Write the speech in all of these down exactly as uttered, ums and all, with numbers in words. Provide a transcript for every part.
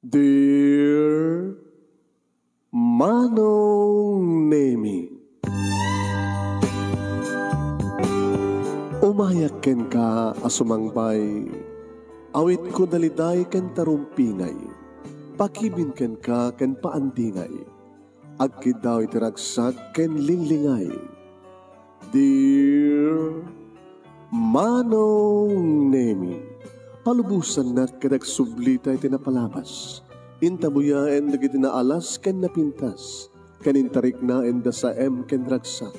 Dear Manong Nemi, umayak kenka a sumangbay, awitko daliday ken tarumpingay, pakibin kenka ken paandingay, agkiddaw iti ragsak ken linglingay. Dear Manong Nemi, palubosannak ket agsublita iti napalabas. Intabuyaen dagiti naalas ken napintas, ken intariknaen da saem ken ragsak,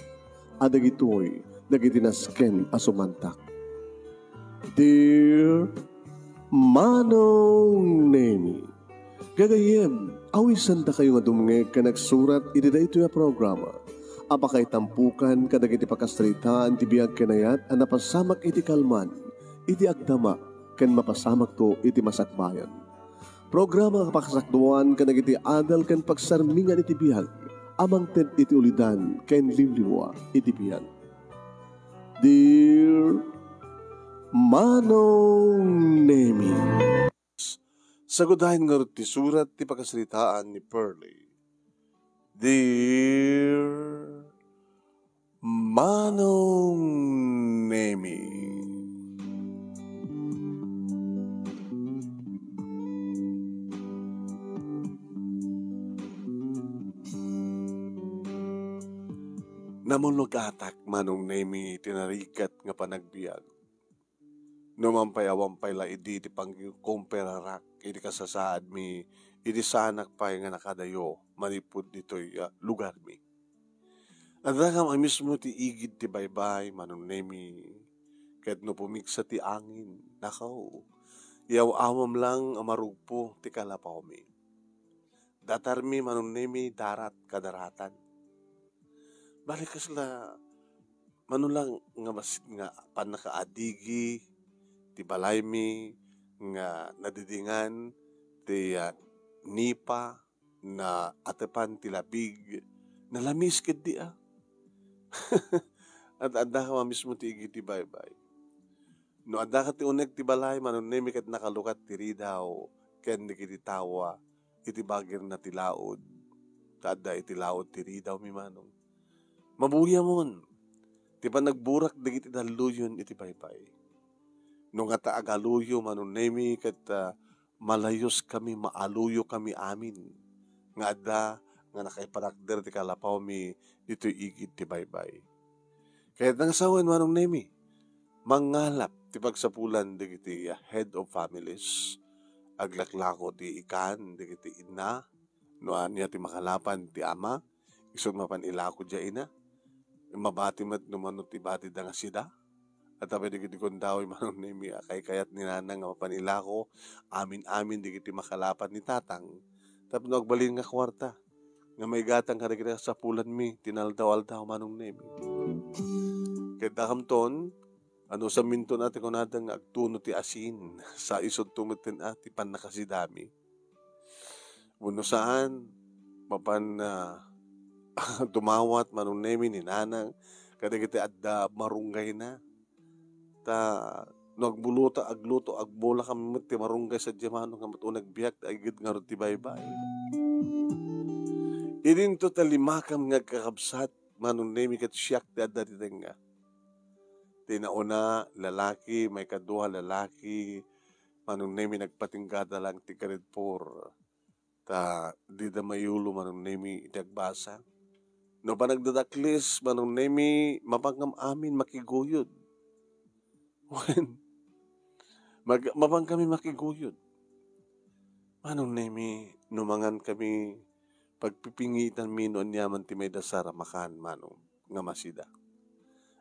a dagitoy dagiti nasken a sumantak. Dear Manong Nemi, gagayyem, awisandakayo nga dumngeg ken agsurat iti daytoy a programa a pakaitampukan kadagiti pakasaritaan ti biag ken ayat a napasamak iti kalman, iti agdama, ken mapasamakto iti masakbayan. Programa a pakasakduan kadagiti adal ken pagsarmingan iti biag a mangted iti ulidan ken liwliwa iti biag. Dear Manong Nemi. Sagudayen ngarud ti surat ti pakasaritaan ni Pearly. Dear Manong Nemi. Namulnogak, Manong Nemi, ti narigat nga panagbiag. No man pay, awan pay la idi ti pangikumperarak iti kasasaadmi, idi saanak pay nga nakadayo manipud ditoy, ah, lugarmi. Adda kam a mismo ti igid ti baybay, Manong Nemi, ket no pumigsa ti angin, nakaw, yaw-awam lang a marugpo ti kalapawmi. Datarmi, Manong Nemi, darat kadaratan. Bali, kasla, mano lang nga bassit nga pannakaadigi ti balaymi nga nadidingan ti, ah, nipa, naatepan ti labig, nalamis ketdi, ah. Ad-, adda ka mismo ti igid ti baybay. No adda ka ti uneg ti balay, Manong Nemi, ket nakalukat ti ridaw ken dagiti tawa iti bagirna ti laud, ta adda iti laud ti ridawmi, Manong. Mabuyamon ti panagburak dagiti dalluyon iti baybay. No ngata agaluyo, Manong Nemi, ket, ah, malayuskami, maaluyokami amin nga adda nga nakaiparakder ti kalapawmi ditoy igid ti baybay. Kayatna nga sawen, Manong Nemi, mangngalap ti pagsapulan dagiti head of families. Aglaklako ti ikan dagiti inna, no ania ti makalapan ti ama, isut' mapan ilako diay ina. Mabati met no mano ti batida nga sida. Adda pay dagiti gundaway, Manong Nemi, a kaykayat ni Nanang nga mapan ilako amin-amin dagiti makalapan ni Tatang tapno agbalin nga kuarta nga maigatang kadagiti kasapulanmi ti naldaw-aldaw, Manong Nemi. Ket dakamton, ano, saminton a ti kunada nga agtuno ti asin, sa isunto metten a ti pannakasidami. Wenno saan, mapan, ah, dumawat, Manong Nemi, ni Nanang kadagiti adda marunggayna. Ta no agbuluta, agluto, agbula kami met ti marunggay sadiay, Manong, nga met uneg biag ta igid ngarud ti baybay. Idinto ta limakam nga agkakabsat, Manong Nemi, ket siak ti adda ti tengnga. Ti nauna, lalaki, maikadua, lalaki, Manong Nemi, nagpatinggada lang ti grade four. Ta dida mayulo, Manong Nemi, iti agbasa. No panagdadaklis, Manong Nemi, mapankam amin makiguyod. Wen, mag-, mapankami makiguyod. Manong Nemi, no mangankami, pagpipingitanmi no aniaman ti maidasar a makan, Manong, nga masida.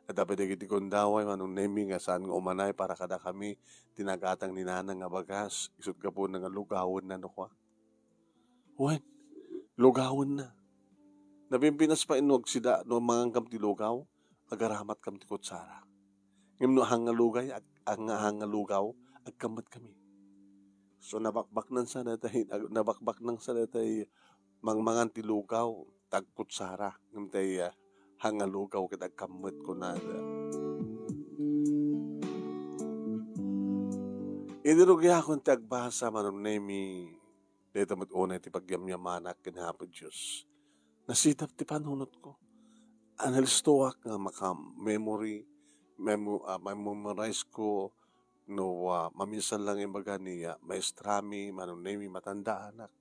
Adda pay dagiti gundaway, Manong Nemi, nga saan nga umanay para kadakami ti nagatang ni Nanang nga bagas, isut' gapuna nga lugawenna no kua. Wen, lugawenna. Napimpinas pay no agsida, no mangankam ti lugaw, agaramat kam ti kutsara. Ngem no hangalugay, ag-, ag-, hangalugaw, agkammet kami. So, nabakbaknansa daytay, ag-, nabakbaknansa daytay mangmangan ti lugaw, ta agkutsara. Ngem tay, ah, hangalugaw ket agkammet, kunada. Idi rugiakon ti agbasa, Manong Nemi, Dayta met unay ti pagyamyamanak ken Apo Dios. Nasidap ti panunotko. Nalistoak nga maka-memory, memo-, ah, ma-memorize ko no, ah, maminsan lang imbaga ni, ah, maestrami, Manong Nemi, matandaanak.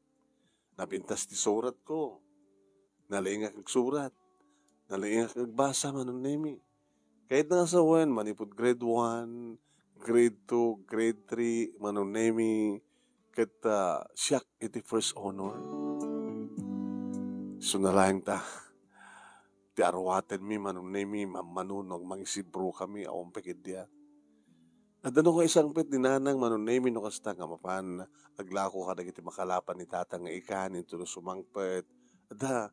Napintas ti suratko. Nalaingak agsurat. Nalaingak agbasa, Manong Nemi. Kayatna nga sawen, manipud grade one, grade two, grade three, Manong Nemi, ket, ah, siak iti first honor. Isu laeng ta, ti aruatenmi, Manong Nemi, mammanunong, mangisibro kami, awan pay ket diak. Adda no kaisangpet ni Nanang, Manong Nemi, no kasta nga mapan aglako kadagiti makalapan ni Tatang nga ikan, intono sumangpet. Adda,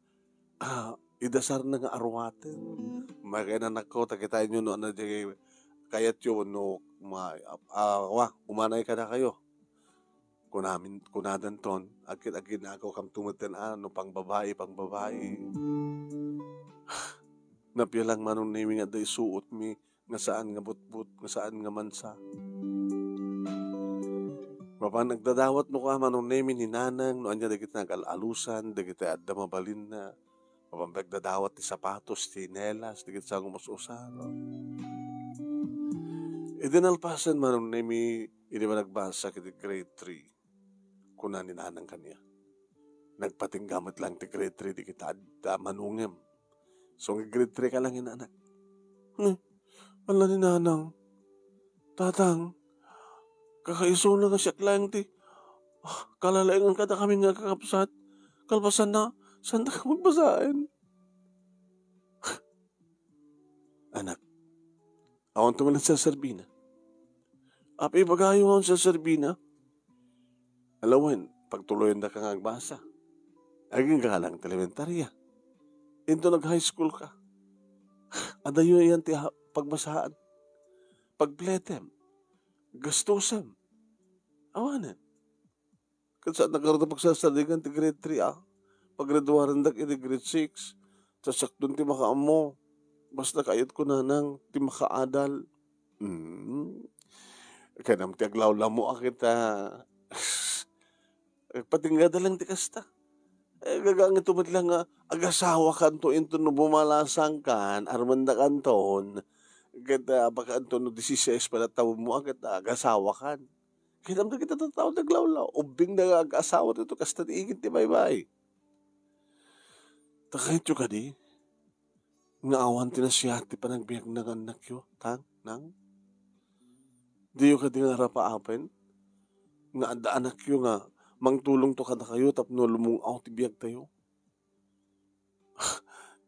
ah, idasarna nga aruaten. Makainanakko, ta kitaenyo no ania diay kayatyo no ma-, ah, wa, umanay kadakayo. Kunamin, kunadanton, agkit-, agkinagaw kamto metten, ah, no pangbabai, pangbabai. Napia lang, Manong Nemi, nga adda isuotmi nga saan nga butbot, nga saan nga mansa. Mapan nagdadawat no ka, Manong Nemi, ni Nanang, no ania dagiti nagal-alusan, dagiti adda mabalinna. Mapan nagdadawat ti sapatos, tsinelas, dagiti sango mas usaro. Idi nalpasen, Manong Nemi, idi managbasa iti grade three, kuna ni Nanang kaniak, "Nagpatingga met lang ti grade three, dagita adda manungem. So, nga grade three ka lang, inanak." Hmm. Ala ni Nanang, "Tatang, kakaisuna nga siak laeng ti, ah, kalalaingan kadakami nga kakabsat. Kalpasanna, saandak a magbasaen." Anak, awan to man serserbina. Apay ibagayo nga awan serserbina? Ala wen, pagtuloyandaka nga agbasa. Agingga lang ti elementarya. Inton nag-high school ka, adayo yan ti ha-, pagbasaan. Pagpletem, gastusem. Awanen. Ket saandak ngarud a pagsasardingan ti grade three, ah. Paggraduarendak iti grade six, sasakton ti makaammo. Basta kayatko, Nanang, ti makaadal. Hmm. Kayatna ti aglawlamo a kita. Patingga da lang ti kasta. Eh, gagangeto met lang nga agasawakanto inton no bumalasangkan, armendakanton. Ket, ah, baka anto no dieciséis pay la tawenmo, ah, ket, ah, agasawakan. Kayatna dagiti tattao ti aglawlaw. Ubbingda nga ag-asawa ditoy, kasta ti igid ti baybay. Ta kayatyo kadi nga awan ti nasayaat ti panagbiagna nga annakyo, Tang, Nang? Diyo kadi nga arapaapen nga adda anakyo nga mangtulongto kadakayo tapno lumung-aw ti biagtayo?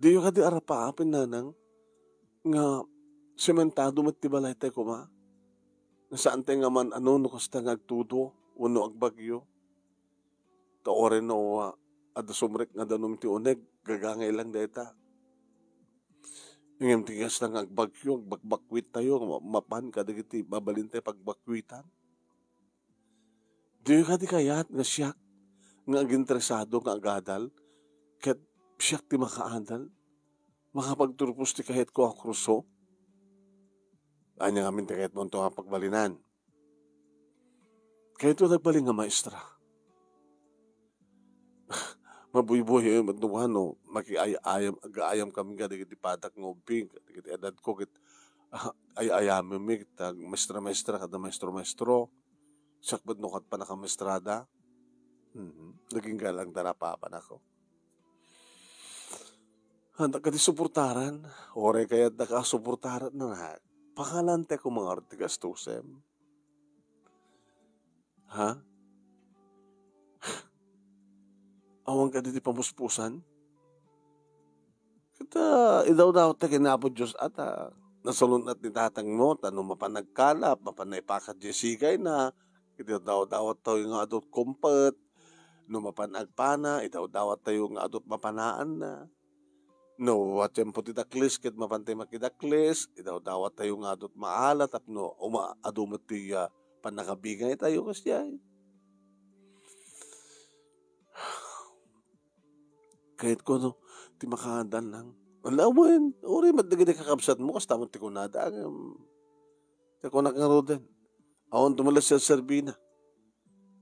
Diyo kadi arapaapen, Nanang, nga sementado met ti balaytay koma? Nga saantay nga man-ano no kasta nga agtudo wenno agbagyo? Ta uray no, ah, adda sumrek nga danum ti uneg, gagangay lang dayta. Ngem ti kasta nga agbagyo, agbakbakkuittayo, ma-, mapan kadagiti mabalintay pagbakkuitan. Diyo kadi kayat nga siak nga aginteresado nga agadal, ket siak ti makaadal, makapagturpos ti kayatko a kurso? Ania ngamin ti kayatmonto nga pagbalinan? Kayatko nagbalin nga maestra. Mabuybuy met no kano, makiay-ayam, agaayam kami kadagiti padak nga ubbing, kadagiti edadko, ket, ah, ay-ayammi, ket agmaestra-maestra, kada maestro-maestro. Siak met no kat pannakamestrada. Mhm. Naging galang dara papanako. Anda ka ti suportaran? Uray kayat da ka suportaran, anak. Pangalantek ko mga ti gastusem. Ha? Awan ka di ti pamuspusan? Ket, ah, idawdawat ta ken Apo Dios, at, ah, nasalun-at ni tatangmo, ta no mapan nagkalap, mapan naipakat diay sigayna, ket idawdawat tayo nga adu ti kumpet, no mapan agpana, idawdawat tayo nga adu ti mapanaanna. No, wa tiempo ti dakles, ket mapan tayo makidakles, idawdawat tayo nga adu ti maala, tapno uma-, adu met ti, ah, pannakabingay tayo, kasdiay. Kayatko no, ti makaadal lang. Ala, wen, uray met dagiti kakabsatmo, kasta met ti kunada, ngem, ti kunak ngaruden, awan to man la serserbina.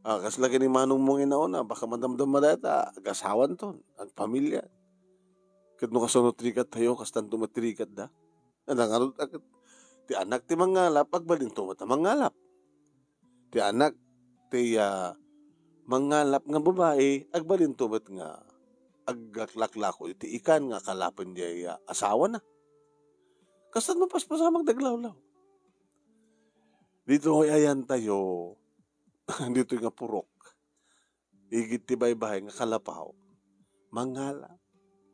Ah, kasla ken ni manongmo nga inauna, baka madamdama dayta, agasawanton, agpamilya. Ket no kasano ti rigattayo, kastanto met ti rigatda. Ania ngarud, a ket ti anak ti mangngalap, agbalinto met a mangngalap. Ti anak ti, ah, mangngalap nga babai, agbalinto met nga aglaklako iti ikan nga kalapen diay, ah, asawana. Kastan mapaspasamak daglawlaw. Ditoy ayantayo, ditoy nga purok. Igid ti baybay nga kalapaw, mangngala,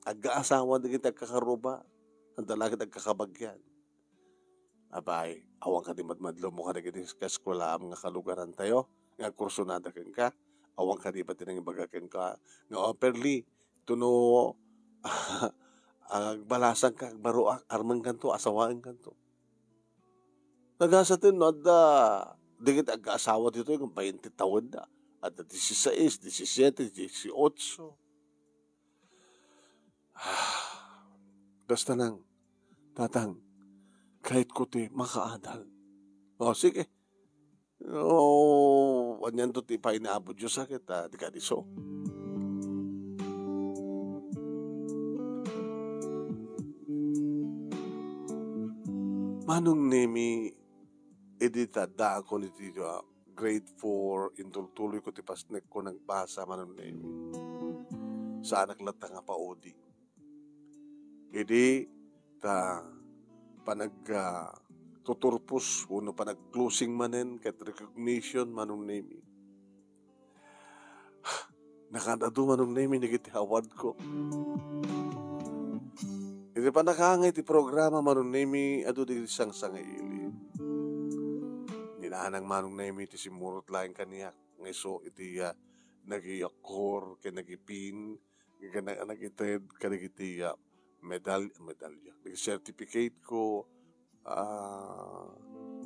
aggaasawa dagiti agkakaruba, anta la ket agkakabagyan. Apay, awan kadi madmadlawmo kadagiti kaeskuelaam nga kalugarantayo nga agkursunada kenka? Awan kadi pay ti nangibaga kenka nga, "O, Perli, tuno agbalasangka, agbaroak, armenkanto, asawaenkanto." Nagasaten no adda dagiti agkaasawa ditoy nga bainte tawenna. Adda dieciséis, diecisiete, dieciocho. Basta lang, Tatang, kayatko ti makaadal. O, sige. O, anianto ti painaabot Dios, a ket, ah, di kadi isu. Manong Nemi, idi ta addaakon iti, ah, grade four, intultuloyko ti pasnekko nagbasa, Manong Nemi. Saanak latta nga paudi. Idi ta panag, ah, tuturpos wenno panag-closing manen ket recognition, Manong Nemi. Nakaad-adu, Manong Nemi, dagiti awadko. Iti pannakaangay ti programa, Manong Nemi, adu dagiti sangsangaili. Ni nanang, Manong Nemi, ti simmurot laeng kaniak nga isu iti, ah, nagiyakor ken nagipin, nga nag-, nagited kadagiti, ah, medal-, medalya, dagiti certificate ko, ah,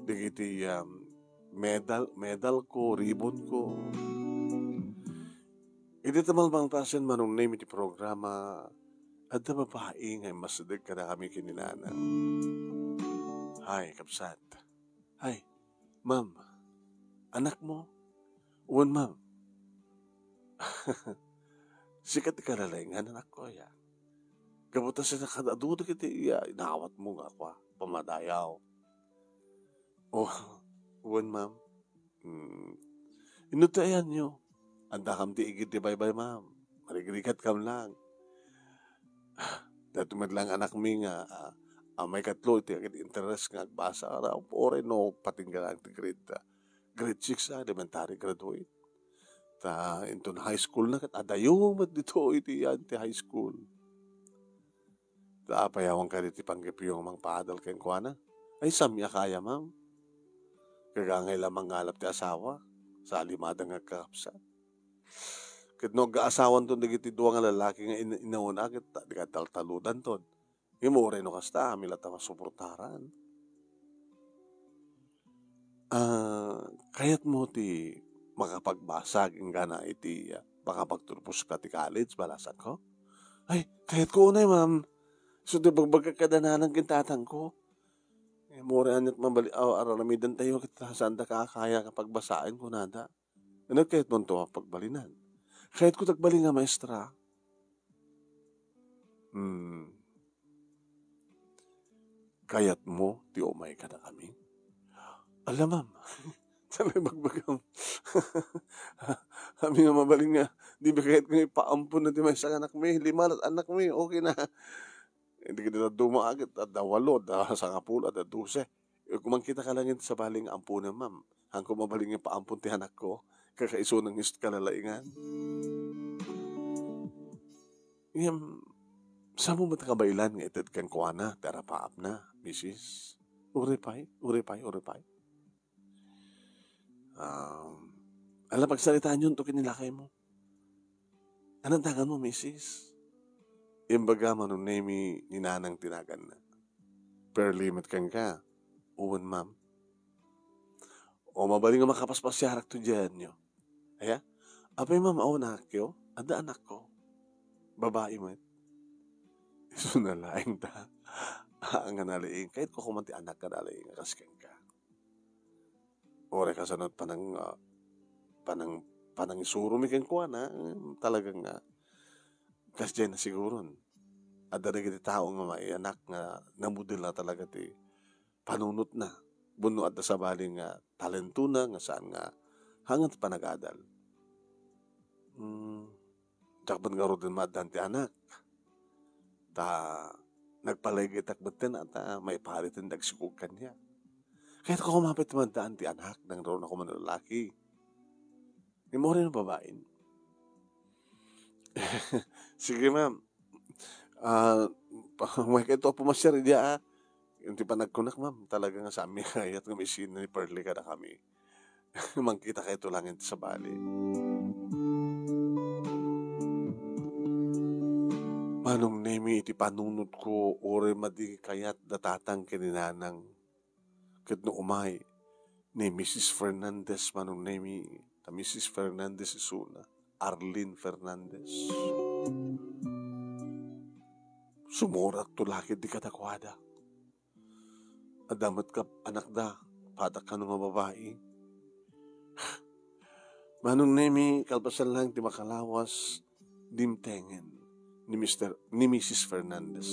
dagiti, um, medal, medal ko, ribbon ko. Idi ta malmalpasen, Manong Nemi, ti programa, adda babai nga immasideg kadakami ken ni nanang. Hay, kabsat. Hay, ma'am, anakmo? Wen, ma'am. Sika ti kalalaingan, anakko, ya. Gapu ta sika kad-adu dagiti, ya, inawatmo nga kua, pamadayaw. O, wen, ma'am. Hmm. Inno ti ayanyo? Addakam ti igid ti baybay, ma'am. Marigrigatkam lang. Daytoy met lang anakmi nga, ah, a maikatlo iti agin-interes nga agbasa, ara, uray no patingga lang ti grade, ah, grade six, ah, elementary graduate. Ta inton high school na ket adayo met ditoy iti, yan, ti high school. Ta apay awan kadi ti panggepyo nga mangpaadal kenkuana? Ay, samiak aya, ma'am. Kagangay la mangngalap ti asawa, sa alimada nga agkakabsat. Ket no aggaasawanton dagiti dua nga lalaki nga in-, inauna, ket ta-, di ka taltaludanton. Ngem uray no kasta, amin latta masuportaran. Ah, kayatmo ti makapagbasag inggana iti, ah, makapagturposka ti college, balasangko? Ay, kayatko unay, ma'am. Isu ti ibagbagak kada nanang ken tatangko. Eh, uray aniat mabali-, aw, ar-aramidantayo ket saandaka a kaya nga pagbasaen, kunada. Ania kayatmonto a pagbalinan? Kayatko ti agbalin nga maestra. Hmm. Kayatmo ti umay kadakami? Ala, ma'am. Saan ibagbagam? Amin nga mabalin nga, di ba kayat nga ipaampon na ti maysa nga anakmi? Lima la't anakmi, okay na. Dagiti dadduma ket, adda walo, adda sangapulo, adda dose. Eh, kung mangkitaka laeng iti sabali nga amponem, ma'am, haanko mabalin nga ipaampon ti anakko, kakaisuna nga isu ti kalalaingan. Ngem, saanmo met a kabaelan nga ited kenkuana ti arapaapna, misis? Uray pay, uray pay, uray pay. Um, ala, pagsaritaanyo ken ni lakaymo. Ania ti naganmo, misis? Imbaga, Manong Nemi, ni nanang ti naganna. Perli met kenka? Wen, ma'am. O, mabalin nga makapaspasiarakto diay ayanyo. Aya? Apay, ma'am, awan anakyo? Adda anakko. Babai met. Isu na laeng ta. Haan nga nalaing. Kayatko koma ti anak nga nalaing a kas kenka. Uray kasano panang, ah, panang panangisuromi kenkuana, em, talaga nga, kasdiay na siguron. Adda dagiti tao nga maiyanak nga namudel na talaga ti panunotna. Wenno adda sabali nga talentona nga saan nga hangan ti panagadal. Hmm, diak met ngaruden maaddaan ti anak. Ta nagpalagitak metten a ta maiparit ti nagsikog kaniak. Kayatko koma pay ti maaddaan ti anak, nangruna koma no lalaki. Ngem uray no babain. Sige, ma'am. Ah, pa-, umaykayo a pumasiar idiay, ah. Iti panagkunak, ma'am, talaga nga saanmi kayat nga maisina ni Pearly kadakami. Mangkitakayto laeng iti sabali. Manong Nemi, iti panunotko, uray madi kayat da tatang ken ni nanang. Ket no umay ni Missus Fernandez, Manong Nemi, ta Missus Fernandez isuna, Arlene Fernandez. Sumurakto la ketdi kadakuada. Adda met kap-, anakda, padak kano nga babai. Manong Nemi, kalpasan laeng ti makalawas, dimtengen ni Mister, ni Missus Fernandez.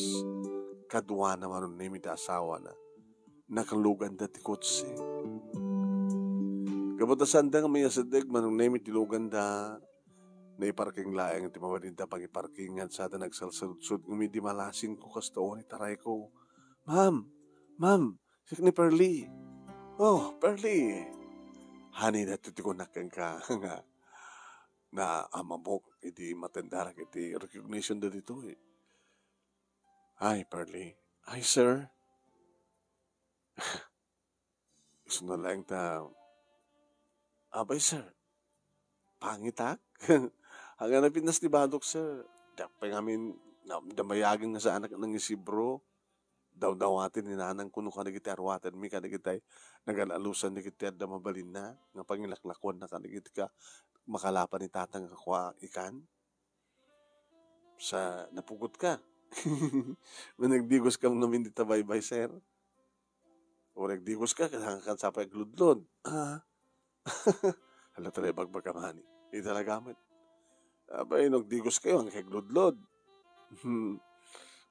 Kaduana, Manong Nemi, ti asawana. Nakaluganda ti kotse. Gapu ta saanda nga mayasideg, Manong Nemi, ti luganda, naiparking laeng ti mabalinda pangiparkingan, sada nagsalsaludsod, ngem idi malasingko, kasta unay tarayko, "Ma'am! Ma'am! Siak ni Pearly! Oh, Pearly!" Hanay daytoy ti kunak kenka nga naamamok idi matendarak iti recognition da ditoy. "Hi, Pearly." "Hi, sir." Isuna laeng ta, "Apay, sir, pangitak?" Haan nga napintas ti badok, sir. Diak pay ngamin, na-, damayagen nga saanak nangisibro. Dawdawaten ni nanangko no kadagiti aruatenmi kadagiti nagalalusan dagiti adda mabalinna nga pangilaklakuanna kadagiti ka-, makalapan ni tatang a kua ikan. Sa napugotka. Managdigoskam ngamin dita baybay, sir. Uray agdigoska, ket saan ka sapay agludlod? Ah. Hala, talaga bagbagam, honey. Di talaga met. Apay, no agdigoska, saan ka agludlod? Hmm.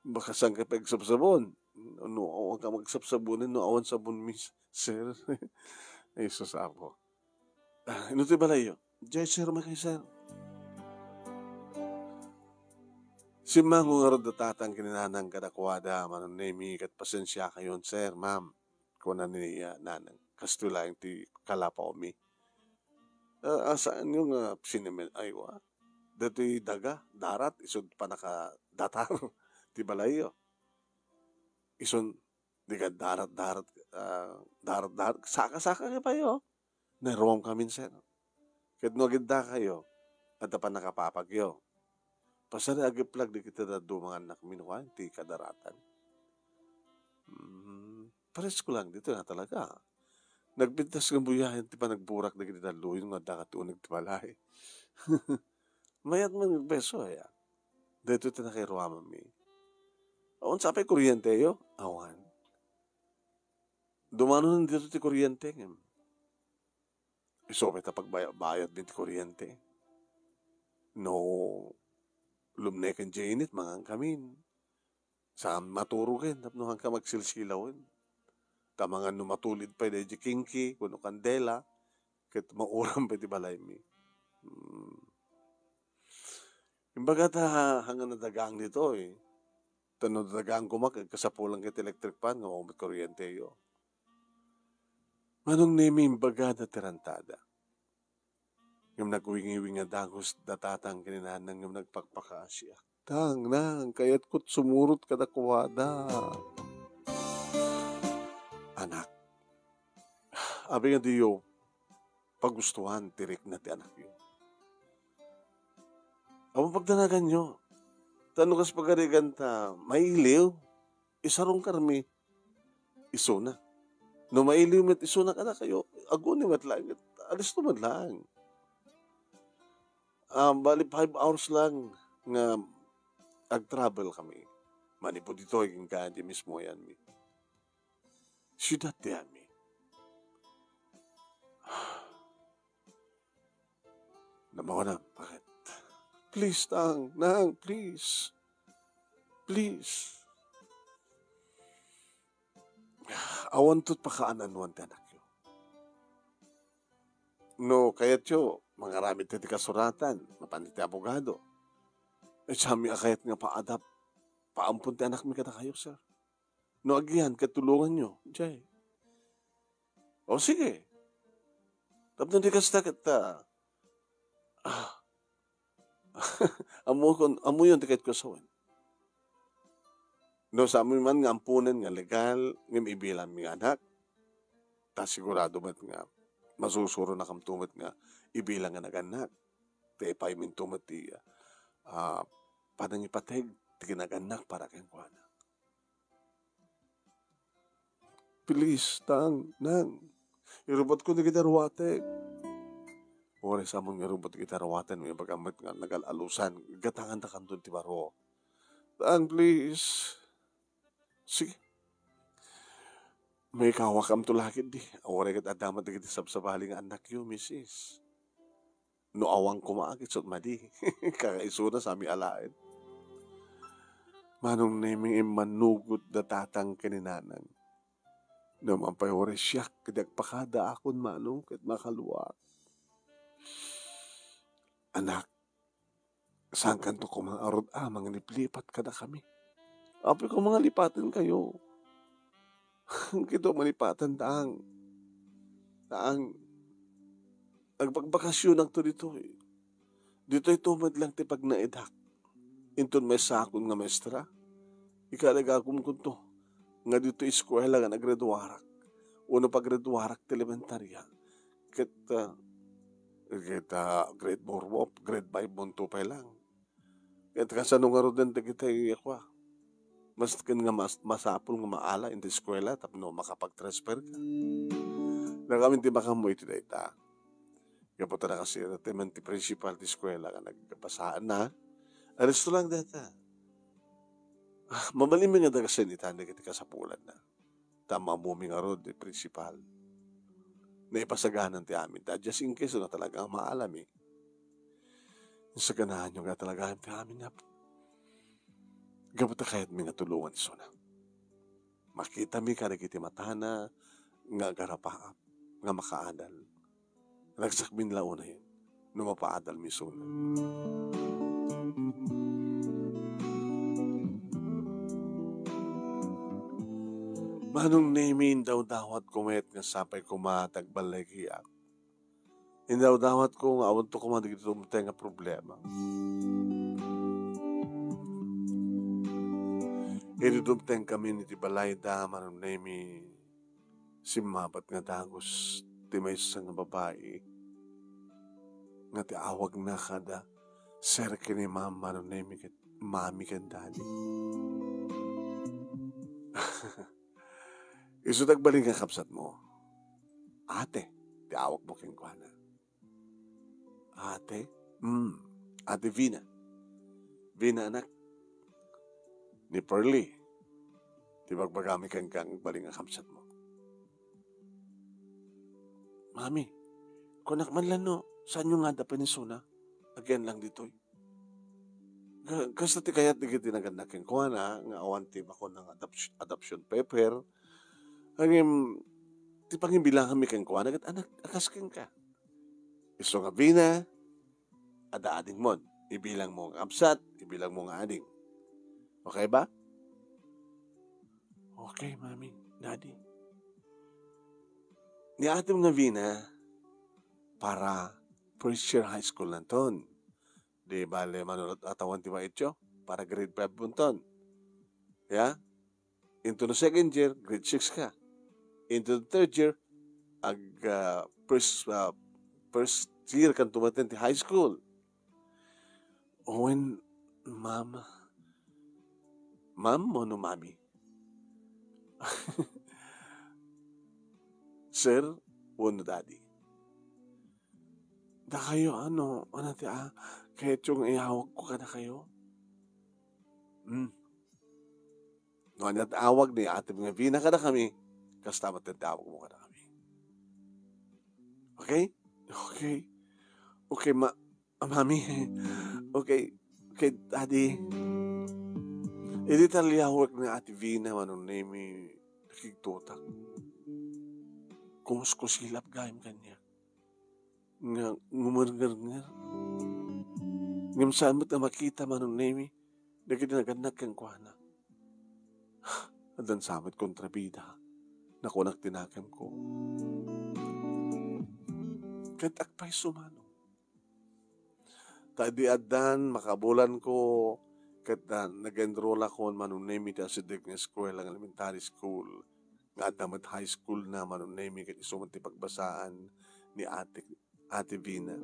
Baka saan ka pay agsabsabon? No, awan ka magsabsabonen, no, awan sabon, miss, sir. Ay, sus, apo. Ah, ino ti balayyo? Diay, sir, makay, sir. Simmango ngarud da tatang ken ni nanang kadakuada, Manong Nemi, ket pasensiakayon, sir, ma'am, kuna ni, ah, nanang. Kastoy laeng ti kalapawmi. Ah, ah, saanyo nga sinimen-, aywa? Datoy daga, darat, isut' panakadatar ti balayyo. Isun, di ka darat-darat, ah, darat-darat, saka-saka nga payo. Nairuam kamin, sir. Ket no agidda kayo, adda pannakapapagyo. Pasari agiplag dagiti dadduma nga annakmi no kua ti kadaratan. Hmm, paresko lang ditoy nga talaga. Nagpintas nga buyayen ti panagburak dagiti talloyon nga adda ket uneg ti balay. Mayat man nga beso, aya. Daytoy ti nakairuamanmi. Awan sapay kuryenteyo? Awan. Dumano dito ti kuryente, ngem isu pay ta pagbaybayadmi ti kuryente. No lumneken diay init, mangankamin. Saan maturogen tapno haanka magsilsilawen. Ta mangan no matulid pay daydi kingki wenno kandela, ket mauram pay ti balaymi. Hmm. Imbaga ta, haan nga nadagang ditoy. Ta no nadagang koma, ket kasapulan ket electric fan nga maumit kuryenteyo. Manong Nemi, imbagada ti rantada. Ngem nagwingiwing a dagus da tatang ken ni nanang ngem nagpakpakaasiak. Tang, nang, kayatko't sumurot kadakuada. Anak, abi nga diyo pagustuan ti rikna ti anakyo. Awan pagdanaganyo. Ta no kas pagarigan ta mailiw, isarungkarmi isuna. No mailiw met isuna kadakayo, aguni met laeng, alisto met laeng. Ah, bali five hours lang nga ag-travel kami. Manipud ditoy, kenka, di mismo ayanmi. Siudad ti amin. Nabangon na, bakit? Please, Tang, Nang, please. Please. Awan to't pakaananwan ti anakyo. No kayatyo, mangaramid ti kasuratan, mapan ti abogado. Ay, sami a kayat nga paadap, paampon ti anakmi kadakayo, sir. No agian, ket tulonganyo, jay. O, sige. Tapno di kasta ket, ah, ah, ammokon, ammoyon ti kayatko a sawen. No, saan man nga amponen nga legal, ngem ibilang mi nga anak, ta sigurado met nga masusuronakanto met nga ibilang nga nagannak. Ta ipayminto met ti, ah, panangipateg ti kinagannak para kenkuana. Please, Tang, Nang, irubotko dagiti ruatek. Uray saan nga irubot dagiti ruatek, no, ibagam met nga nagal-alusan, gatangandakanto ti baro. Tang, please. Sige. Maikawakamto la ketdi. Uray ket adda met dagiti sabsabali nga annakyo, misis. No awan koma, ket isu madi. Kakaisuna, sami alaen. Manong Neming, immanugot da tatang ken ni nanang. Naman pay uray siak, ket agpakadaakon, Manong, ket makaluak. Anak, saankanto koma ngarud a mangliplipat kadakami. Apay koma nga lipatenkayo. Kito malipaten, Tang. Tang, agbagbakasionakto ditoy. Ditoyto met lang ti pagnaedak. Inton maysakon nga maestra, ikarigagumkonto nga ditoy eskuela nga naggraduarak, wenno paggraduarak ti elementaria. Ket, ah, ket, ah, grade four mo, grade five monto pay lang. Ket kasano ngaruden dagiti, a kua, masken nga mas-, masapul nga maala iti eskuela tapno makapag-transfer ka? Nakamin ti makammo iti dayta. Gapu ta nakasirataman ti principal ti eskuela nga nagpasaanna. Aresto lang dayta. Ah, mabalinmi nga dagasen itan dagiti kasapulanna. Ta ammomi ngarud ti principal. Naipasaganan ti amin. Ta just in case no talaga nga maalami. Saganaanyo nga talaga ti amin nga gapu ta kayatmi nga tulongan isuna. Makitami kadagiti matana nga agarapaap, nga makaadal. Ragsakmin la unay no mapaadalmi isuna. Manong Nemi, indawdawatko met nga sapay koma ti agballigiak. Indawdawatko nga awanto koma dagiti dumteng a problema. Idi dumtengkami iti balayda, Manong Nemi, simmabat nga dagus ti maysa nga babai nga ti awagna kada Sir ken ni Ma'am, Manong Nemi, ket Mami ken Daddy. Isu ti agbalin nga kabsatmo. Ate ti awagmo kenkuana. Ate? Mm. Ate Vina. Vina, anak. Ni Pearly. Ti bagbagami kenka nga agbalin nga kabsatmo. Mami, kunak man la no, saanyo nga adda penisona? Agian lang ditoy. Ka-, kasta ti kayat dagiti nagannak kenkuana, nga awan ti bakuna nga adoption, adoption paper. Ngem, ti pangimbilanganmi kenkuana, ket anak, a kas kenka. Isu nga Vina, adda adingmon. Ibilangmo nga kabsat, ibilangmo nga ading. Okay ba? Okay, Mami, Daddy. Ni atem nga Vina, para first year high school nanton. Di bale, manunot atawan ti maityo, para grade five monton. Ya? Into the second year, grade six ka. Into the third year, ag, ah, first, ah, first year kanto maten ti high school. Wen, Ma'am. Ma'am wenno Mami? Sir wenno Daddy? Dakayo, ano, ano ti, ah, kayatyo nga iawagko kadakayo? Hmm. No, ania ti awag ni Ate nga Vina kadakami, kasta met ti awagmo kadakami. Okay? Okay. Okay, ma-, Mami, okay, okay, Daddy. Idi taliawek ni Ate Vina, Manong Nemi, nakigtotak. Kumuskusilap gayam kaniak. Nga ngumernger-nger. Ngem saan met a makita, Manong Nemi, dagiti nagannak kenkuana. Addan sa met kontrabida, nakunak ti nakemko. Ket agpayso, Manong. Ta idi addan makabulanko, ket, ah, nag-enrollakon, Manong Nemi, ti asideg nga eskuela nga elementary school, nga adda met high school na, Manong Nemi, ket isu met ti pagbasaan ni Ate, Ate Vina.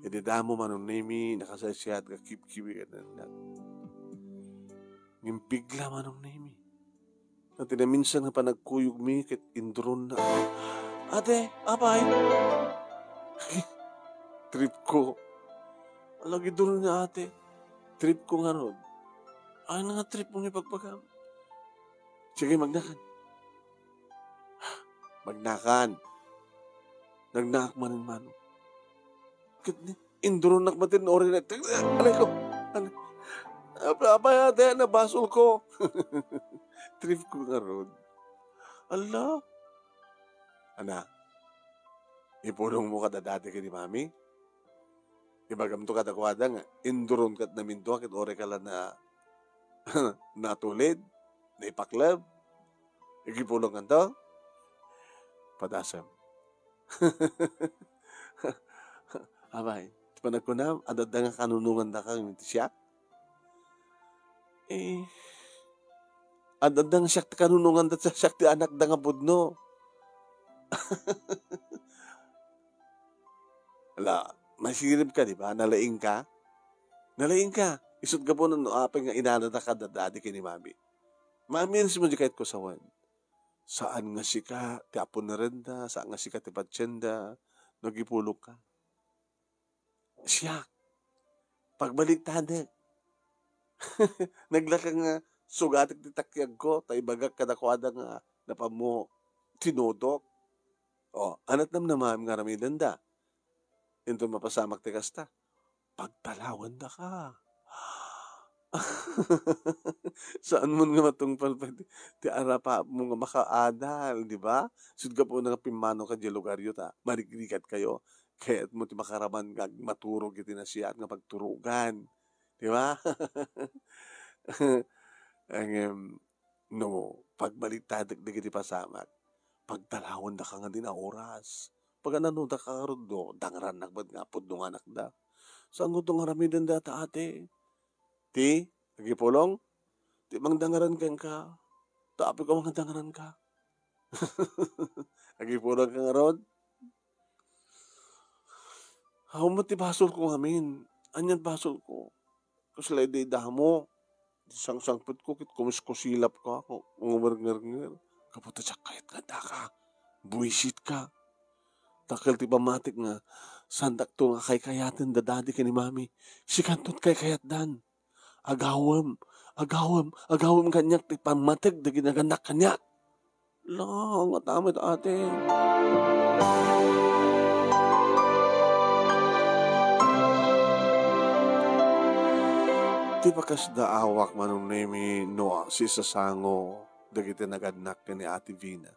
Idi damo, Manong Nemi, nakasaysayaat nga kibkibi ken ennak. Ngem bigla, Manong Nemi, nga ti naminsan nga panagkuyogmi ket induronna. "Ate, apay?" Tripko. Ala, giduron ni ate. Tripko ngarud. Ay na nga tripmo nga ibagbagam. Sige, magnakan. Magnakan. Nagnaak manen, Manong. Ket ni, induronnak manen, ori na, aray ko, ano, apa, apa yata yan, nabasol ko. Trip ko ngarud. Ala. Ana, ipulong mo kada dati kay ni Mami? Ibagam to kada kuada nga, induron kat naminto, ket ori ka la na, natulid, naipaklab. Igipulong kanto? Padasem. Abay, ti panagkunam, adda nga kanunongan da kang iti siak? Eh, adda nga siak ti kanunongan da, siak ti anak da nga pudno. Ala, masirib ka, di ba? Nalaing ka? Nalaing ka. Isut gapu no apay nga inana da kada dati kay ni Mami. Mami, ano si mo di kahit kusawan? Saan nga sika ti apo ni Renda, saan nga sika ti patienda, no agipulong ka. Siak, pagbaliktadek. Naglaka nga sugatek ti takiag ko, ta ibagak kadakuada nga napammo tinodok. O, anat nam namam nga aramiden da. Inton mapasamak ti kasta, pagtalawanda ka. Saan mo nga matungpal pa ti, ti arapapmo nga makaadal, di ba? Sud gapu na nga pimmano ka di lugaryo ta, marigrigat kayo. Kayat mo ti makaraman nga agmaturog iti nasiat nga pagturugan. Di ba? Ngem, no, pagbaliktadek dagiti pasamak, pagtalawanda ka nga din a oras. Paganano da ka ngarud, no, dangrannak met nga pudno nga anak da. Saan nga to nga aramiden da ta ate? Ti, agipulong? Ti mangdangran kenka. Ta apay ko mangdangran ka. Agipulong ka ngarud? Awan met ti basol ko ngamin. Anian basol ko? Kasla idi damo. Di sangsangpet ko, ket kumuskusilap ka, ku-, ngumernger-nger. Gapu ta diak kayat nga daka. Buisit ka. Dakkel ti pammatik nga, sandak to nga kaykayaten da dadi ken ni mami. Sikanton kaykayatdan. Agawem, agawem, agawem kaniak ti pammateg dagiti nagannak kaniak. La, nga tamet, ate. Ti pakasdaawak, Manong Nemi, no sisasango dagiti nagannak ken ni Ate Vina.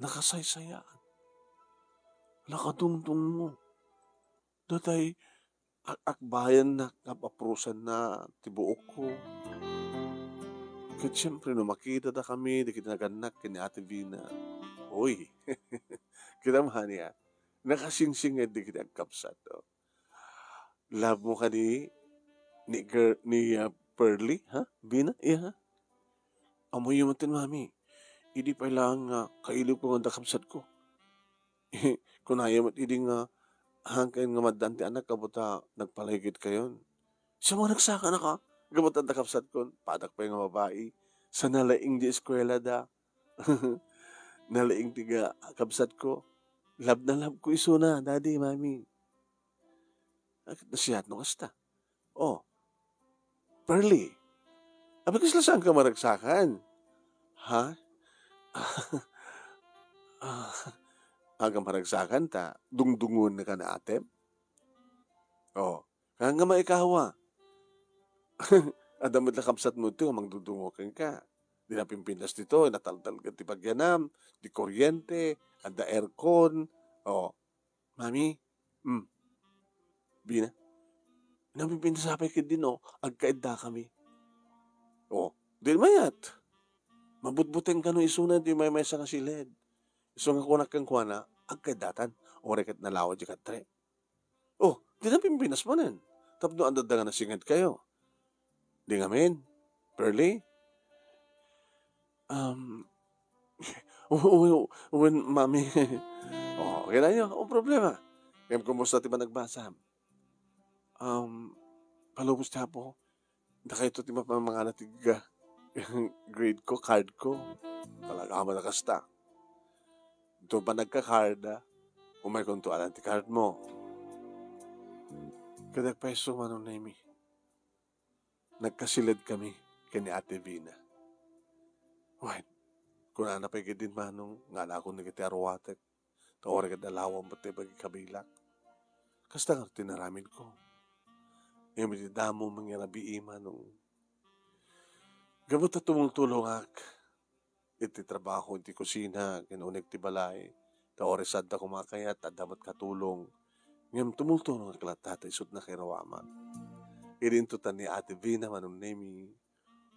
Nakasaysayaan. Nakadungdungngo. Datay, ak-, akbayannak nga aprusanna ti buokko. Ket siempre, no makita da kami, dagiti nagannak ken ni Ate Vina. Uy, kita mani, ah. Nakasingsinged dagiti agkabsat, oh. Love mo kadi ni girl, ni, ah, Pearly, ha? Vina? Iya, ha? Ammoyo met, mami. Idi pay laeng nga kailiwko nga adda kabsatko. Kunayo met idi nga, haan kayon nga maaddaan ti anak, gapu ta nagpalaygitkayon. Sa mga nagsakanaka, gapu ta adda kabsatkon, padak pay nga babai. Sa nalaing di eskuelada. Nalaing ti ga-, kabsatko. Love na love ko isuna, Daddy, Mami. Ket nasiat no kasta. Oh, Pearly, apay kasla saanka maragsakan? Ha? Ah, aga maragsakan ta dungdungonka ni atem? Oh, kayatna nga maikawa. Adda met la kabsatmo ditoy nga mangdudungngo kenka. Di napimpintas ditoy, nataltalged ti pagyanam, di kuryente, adda aircon. Oh, Mami, hmm, Vina, napimpintas pay ketdin, oh, agkaiddakami. Oh, di mayat. Mabutbuteng kano isuna ti maymaysa nga siled. Isu nga kunak kenkuana, agkaiddatan, uray ket nalawa diay katre. Oh, di napimpintas manen. Tapno adda nga nasingedkayo. Di ngamin, Pearly? Um, wen, wen, Mami. Oh, kayatyo, no problema. Ngem, kumusta ti panagbasam? Um, palubos ti Apo, dakayo ti mapamangana ti ga-, grade ko, card ko. Talaga man a kasta. Ditoy pa nagka-card, ah. Umaykonto alan ti card mo. Kadiak pay isu, Manong Nemi. Nagkasiledkami ken ni Ate Vina. Wen, kunana pay ketdin, Manong, nga adakon dagiti aruatek. Ta uray ket nalawa met ti pagikabilak. Kasta ngarud ti inaramidko. Ngem iti damo mangirabii, Manong, gapu ta tumultulongak iti trabaho iti kusina ken uneg ti balay, ta uray saanda koma a kayat, adda met katulong. Ngem tumultulongak latta ta isut' nakairuamak. Idi intotan ni Ate Vina, Manong Nemi,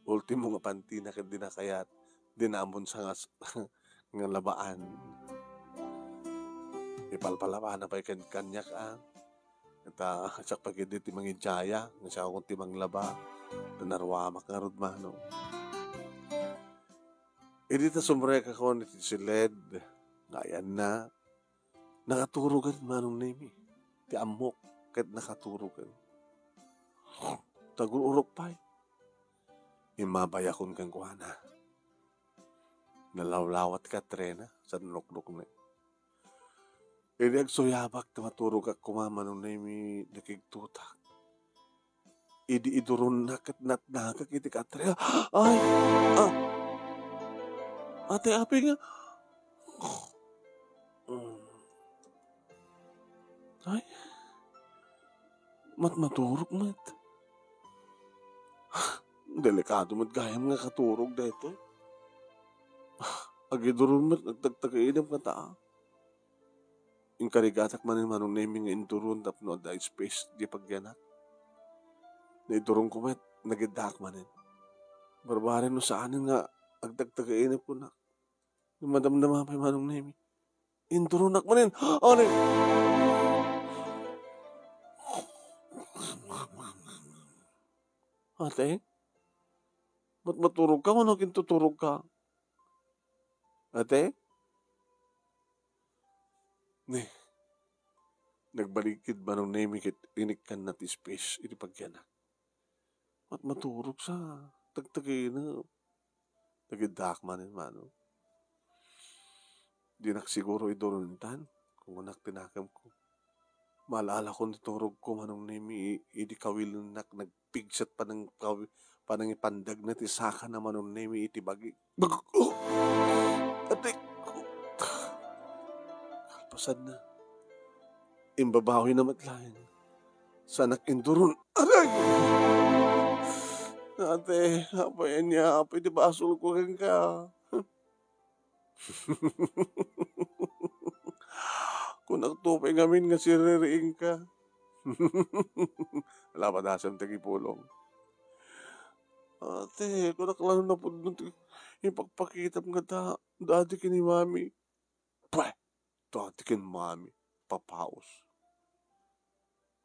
ultimo nga pantina ket di nakayat, di naammon sa nga s-, nga labaan. Ipalpalabana pay ken kaniak, a. Ta siak pay ketdi ti mangidiaya, nga siak ti manglaba. Ta naruamak ngarud, Manong. Idi ta sumrekakon iti siled nga ayanna, nakaturogen, Manong Nemi, ti ammok ket nakaturogen. Tagur-urok pay. Immabayakon kenkuana. Nalawlawa ti katrena sa nuknukna. Idi agsuyabak ti maturogak koma, Manong Nemi, nakigtotak. Idi iduronnak ket natnagak iti katre. Ay! Ah! Ate, apay nga. Ay, matmaturog met. Delikado met gayam nga katurog daytoy. Agiduron met, nagtagtagainep ngata. Inkarigatak manen, Manong Nemi, nga induron tapno adda space di pagyanak. Naiduronko met, nagiddaak manen. Barbareng no saanen nga agtagtagainep kunak. Madamdama pay, Manong Nemi. Induronak manen. Ani? Ate? Matmaturog ka wenno agintuturog ka? Ate? Ne. Nagbalikid, Manong Nemi, ket inikkanna ti space iti pagyanak. Matmaturog sa tagtagina. Nagiddaak manen, Manong. Dinak siguro iduron itan, kumunak ti nakemko. Maal-alakon ti turogko, Manong Nemi, i-, idi kawilennak nagpigset panang-, kawi-, panangipandagna ti sakana, Manong Nemi, iti bagi. Bag-, oh! Adik! Kalpasanna. Imbabawina met laeng. Saanak induron. Aray! Ate, apay ania, apay ti basolko kenka? Kunakto pay ngamin nga siririingka. Ala, madasem ti agipulong. Ate, kunak la no napudno ti ipakpakitam ngata, dadi ken ni Mami. Pweh! Dadi ken Mami, papaus.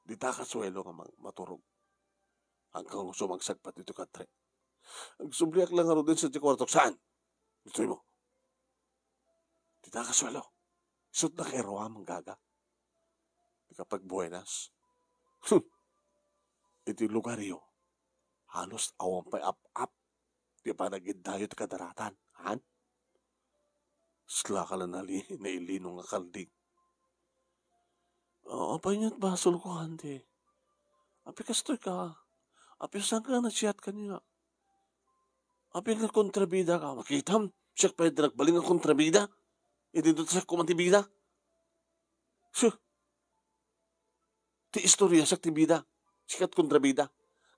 Dita ka suelo nga mang-, maturog. Hanggang sumagsagpat ditoy katre. Agsubliak la ngaruden sadiay kuartok. Saan? Ditoy mo. Dita ka suelo. Isut' nakairuam, gaga. Di ka pagbuenas. Iti lugaryo, halos awan pay ap-ap ti panagiddayo ti kadaratan, han? Sla ka la nali-, nailino nga kalding. Ah, apay ania't basolko, ante? Apay kastoy ka? Apay saan ka nasiat kaniak? Apay nga kontrabida ka? Makitam, siak pay ti nagbalin nga kontrabida. Idi dutsak ko man ti bida. Su! ti istoriasak ti bida, sikat kontra bida,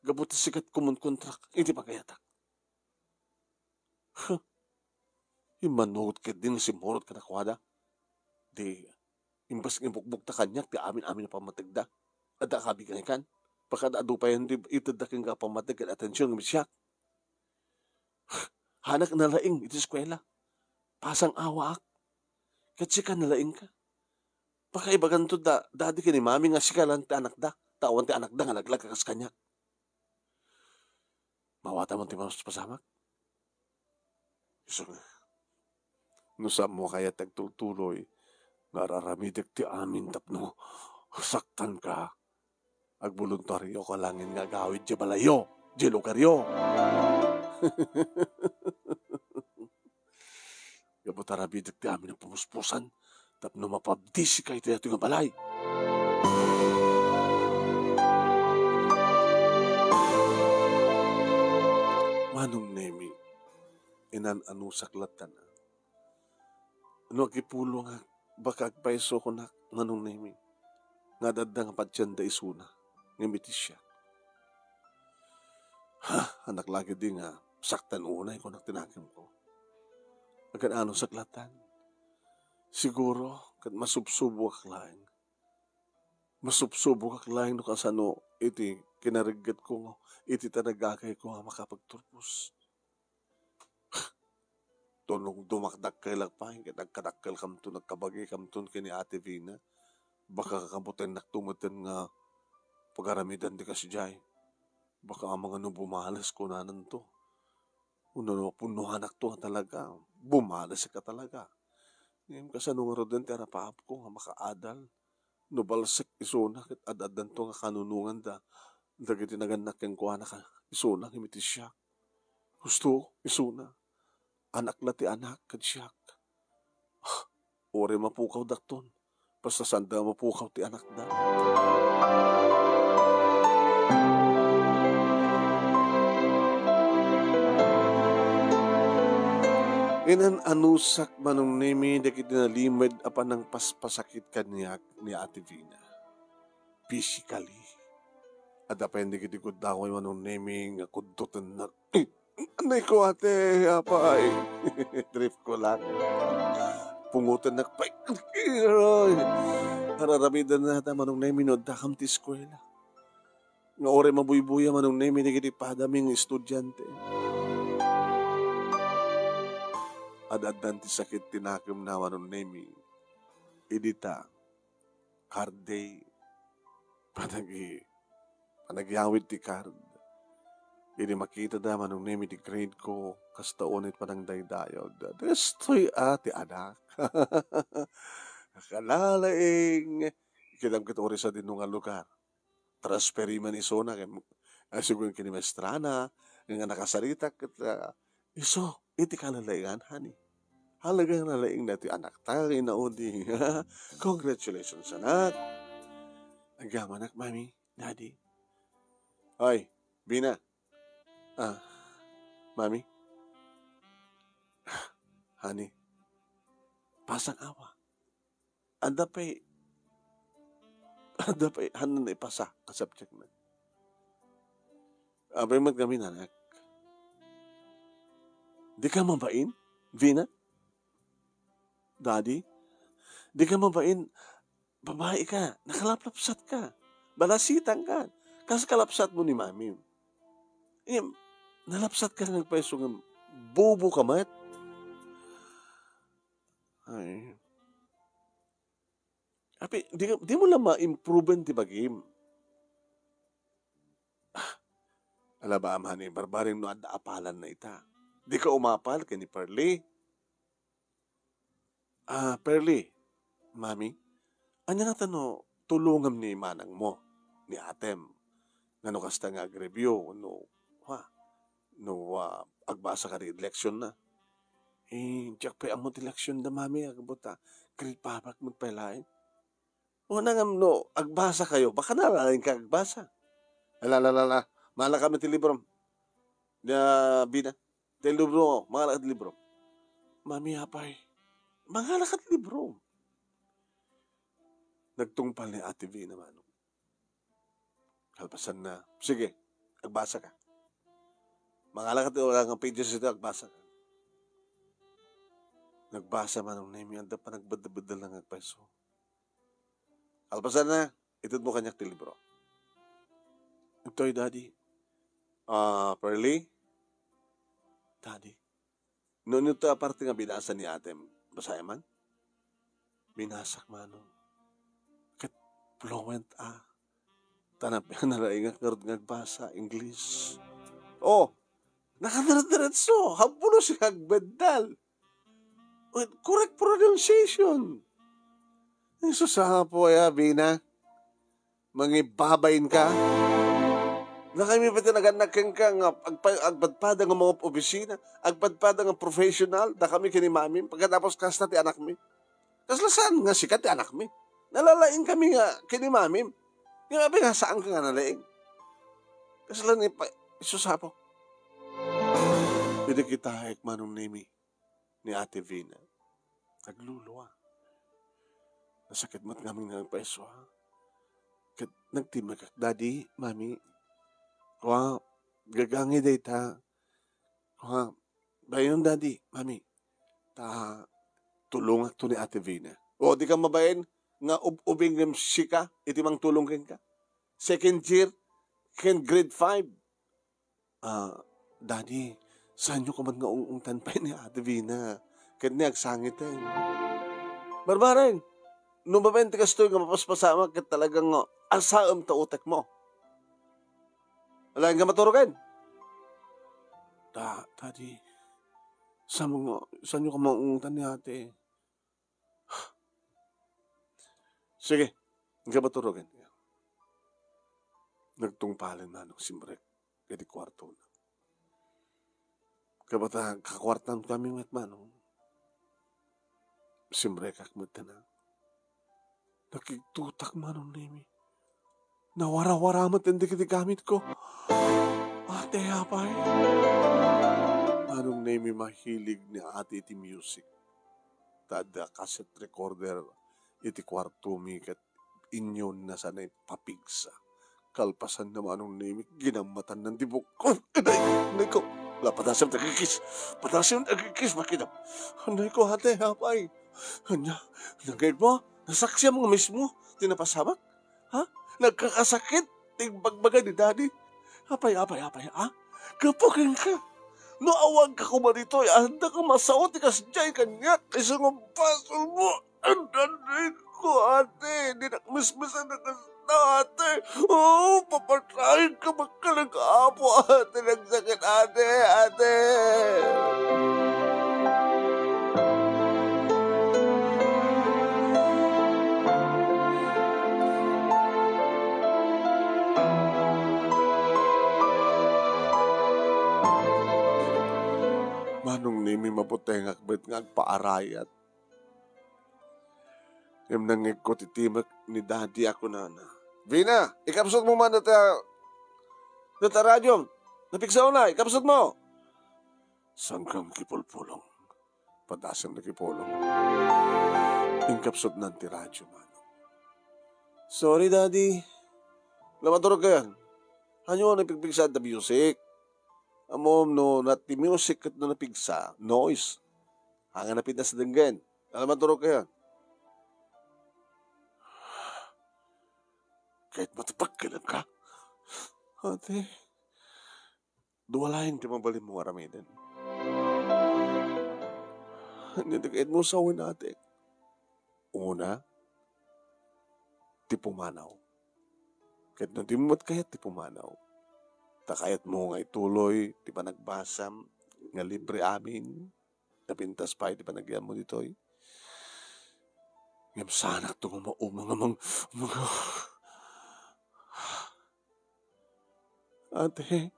gapu ta sikat kumunkontrak iti pagayatak. Huh. Immanugot ketdi nga simmurot kadakuada. Di, imbes nga ibukbukda kaniak ti amin-amin a pammategda, adda kabigaykan. Pakada adu payen ti itedda kenka a pammateg ken atension nga siak. Hanak nalaing iti eskuela. Pasang-awaak. Ket sika nalaingka. Pakaibaganto da, dadi ken ni mami nga sika laeng ti anakda, ta awan ti anakda nga laglag a kas kaniak. Maawatam ti mapaspasamak? Isu nga, no saan mo kayat ti agtultuloy nga ar-aramidek ti amin tapno saktanka, agboluntarioka laengen nga agawid diay balayyo, diay lugaryo. Gapu ta aramidek ti amin a pamuspusan tapno mapabdisika iti daytoy nga balay. Manong Nemi, inan-anusak latta. No agipulongak, baka agpayso kunak, Manong Nemi, nga adda nga patienda isuna, ngem iti siak. Ha, anak lagi di nga saktan unay, kunak ti nakemko. Agan-anusak latta. Siguro, ket masubsubok laeng. Masubsubok laeng no kasano iti kinareggetko, iti taragagayko nga makapagturpos. Tunong dumakdakkelak pay, ket agkadakkelkamto, nagkabagikamton ken ni Ate Vina. Baka kabutennak tumeten nga pagaramidan ti kasdiay. Baka amangan no bumales kunananto. Wenno no mapunnoanakto nga talaga, bumales ka talaga. Ngem kasano ngaruden ti arapaapko nga makaadal? No balsek isuna ket ad-addanto nga kanunonganda dagiti nagannak kenkuana ka isuna ngem iti siak. Husto isuna, anak la ti anak ket siak. Uray mapukawdakton, basta saanda a mapukaw ti anakda. Inan-anusak, Manong Nemi, dagiti nalimed a panangpaspasakit kaniak ni Ate Vina. Physically. Adda pay dagiti guddaw, Manong Nemi, nga kuddotennak. Anay ko, ate, apay. Trip ko lang. Pungotennak pay. Aray. Ar-aramidenna ta, Manong Nemi, no addakam ti eskuela. Nga uray mabuybuya, Manong Nemi, dagiti padami nga estudiante. Ad-addan ti sakit ti nakemna, Manong Nemi. Idi ta, card day, panagi-, panagyawid ti card. Idi makitada, Manong Nemi, ti grade ko, kasta unay panangdaydayawda. Distoy a ti anak. Kalalaing, kidam ket uray sadino nga lugar. Transferi man isuna, ken, ah, sigun ken ni maestrana, nga nakasarita ket, ah, isu, iti kalalaingan, honey. Halaga nga nalaing daytoy anakta, inaudi. Congratulations, anak. Agyamanak, Mami, Daddy. Hoy, Vina. Ah, Mami. Honey, pasang-awa. Adda pay, adda pay, haanna naipasa a subject na. Apay met ngamin, anak. Di ka mabain, Vina? Daddy? Di ka mabain, babai ka, nakalaplapsat ka, balasitang ka, kas kalapsat mo ni Mami. Ngem, nalapsat ka nga agpayso ngem, bobo ka met. Ay. Api, di, di mo la ma-improven ti bagim. Ah, ala ba, Mami, barbareng no adda apalan na ita. Di ka umapal ken ni Pearly? Ah, Pearly, Mami, ania ngata no tulongam ni manang mo, ni atem? Nga no kasta nga agreview, no, ha? No, ah, agbasa ka di leksyon na. Eh, diak pay ammo ti leksyon da, Mami, agbuta. Grade five ak met pay laeng. O, nangam no agbasa kayo, baka nalaing ka agbasa. Ala, ala, ala, ala. Maala kami ti librom. Nia, Vina, ti libro, maala ka ti librom. Mami, apay, maala ka ti librom. Nagtungpal ni Ate Vina, manong. Kalpasanna, "Sige, agbasa ka. Mangala ka ti wala nga pages ita, agbasa ka." Nagbasa Manong Nemi, adda panagbeddel-beddel nga agpayso. Kalpasanna, itedmo kaniak ti libro. "Intoy, Daddy." "Ah, Pearly?" "Daddy." "No, no, ta parte nga binasa ni atem, basaem man?" Binasak Manong. Ket fluent a. Ta nap-, nalaingak ngarud nga agbasa, English. Oh, nakadiretso, habulos nga agbeddel. With correct pronunciation. Jesus, apo, ya, Vina. Mangibabain ka? Dakami pay ti nagannak kenka nga agpa-, agpadpada nga mga opisina, agpadpada nga professional, dakami ken ni mamim, pagkatapos kasta ti anakmi. Kasla saan nga sika ti anakmi? Nalalaing kami nga ken ni mamim. Nga abi nga saan ka nga nalaing. Kasla ni pa-, isusapo. Idi kitaek Manong Nemi ni Ate Vina, nagluluwa. Nasakit met ngamin nga agpayso, ha? Ket nagtimek ak, "Daddy, Mami, kua, gagangi dayta. Kua, bayon, Daddy, Mami. Ta tulongakto ni Ate Vina." O, di ka mabain nga ub-, ubing ngem sika iti mangtulong kenka? Second year ken grade five. "Ah, Daddy, saanyo koma nga ung-ungtan pay ni Ate Vina? Ket ni agsangiten." "Barbareng, no mabain ti kastoy nga mapaspasamak ket talagang asaem ta utekmo. Alaen nga maturogen." "Da-, Daddy, saan nga, saanyo koma ung-ungtan ni Ate?" "Sige, inka maturogen." Nagtungpalen Manong Simrek iti kuartona. Kabata, kakuartan kami met Manong. Simrekak met tina. Nakigtutak Manong Nemi. Nawara-wara met dagiti gamitko. Ate, apay. Manong Nemi, mahilig ni Ate iti music. Ta adda cassette recorder iti kuartomi ket inyonna sa naipapigsa. Kalpasanna Manong Nemi, ginammatannan ti buok. Anay, anay ko. La, padasem dagiti kis. Padasem dagiti kis, makidam. Anay ko, Ate, apay. Ania, nagaymo? Nasaksiam nga mismo ti napasamak? Ha? Nagkakasakit ti igbagbaga ni Daddy. Apay, apay, apay, ha? Gapu kenka. No awan ka koma ditoy, adda ka masao ti kasdiay kaniak, isu nga basolmo. Anay ko, Ate, dinak mismisan a kasta, Ate. Oh, papatayen ka, bakka nag-apo, Ate, nagsakit, Ate, Ate. Manong Nemi, mabutengak met nga agpaarayat. Ngem nangngegko ti timek ni Daddy a kunana, "Vina, ikapsutmo man data, data radio. Napigsa unay, ikapsutmo." Sangkam kipulpulong. Padasem na kipulong. Inkapsutnan ti radio, Manong. "Sorry, Daddy. La, maturog kayon. Ania nga napigpigsa ta music? Ammom no, no ti music ket no napigsa, noise. Haan nga napintas denggen. La, maturog kayon." Ket matapag ka lang ka. Ate, dua laeng ti mabalinmo nga aramiden. Ania ti kayatmo sawen, Ate? Una, ti pumanaw. Ket no dimo met kayat ti pumanaw, ta kayatmo nga ituloy ti panagbasam nga libre amin, napintas pay ti panagyanmo ditoy. Ngem saanakto nga mauma nga mang-, mga, Ate,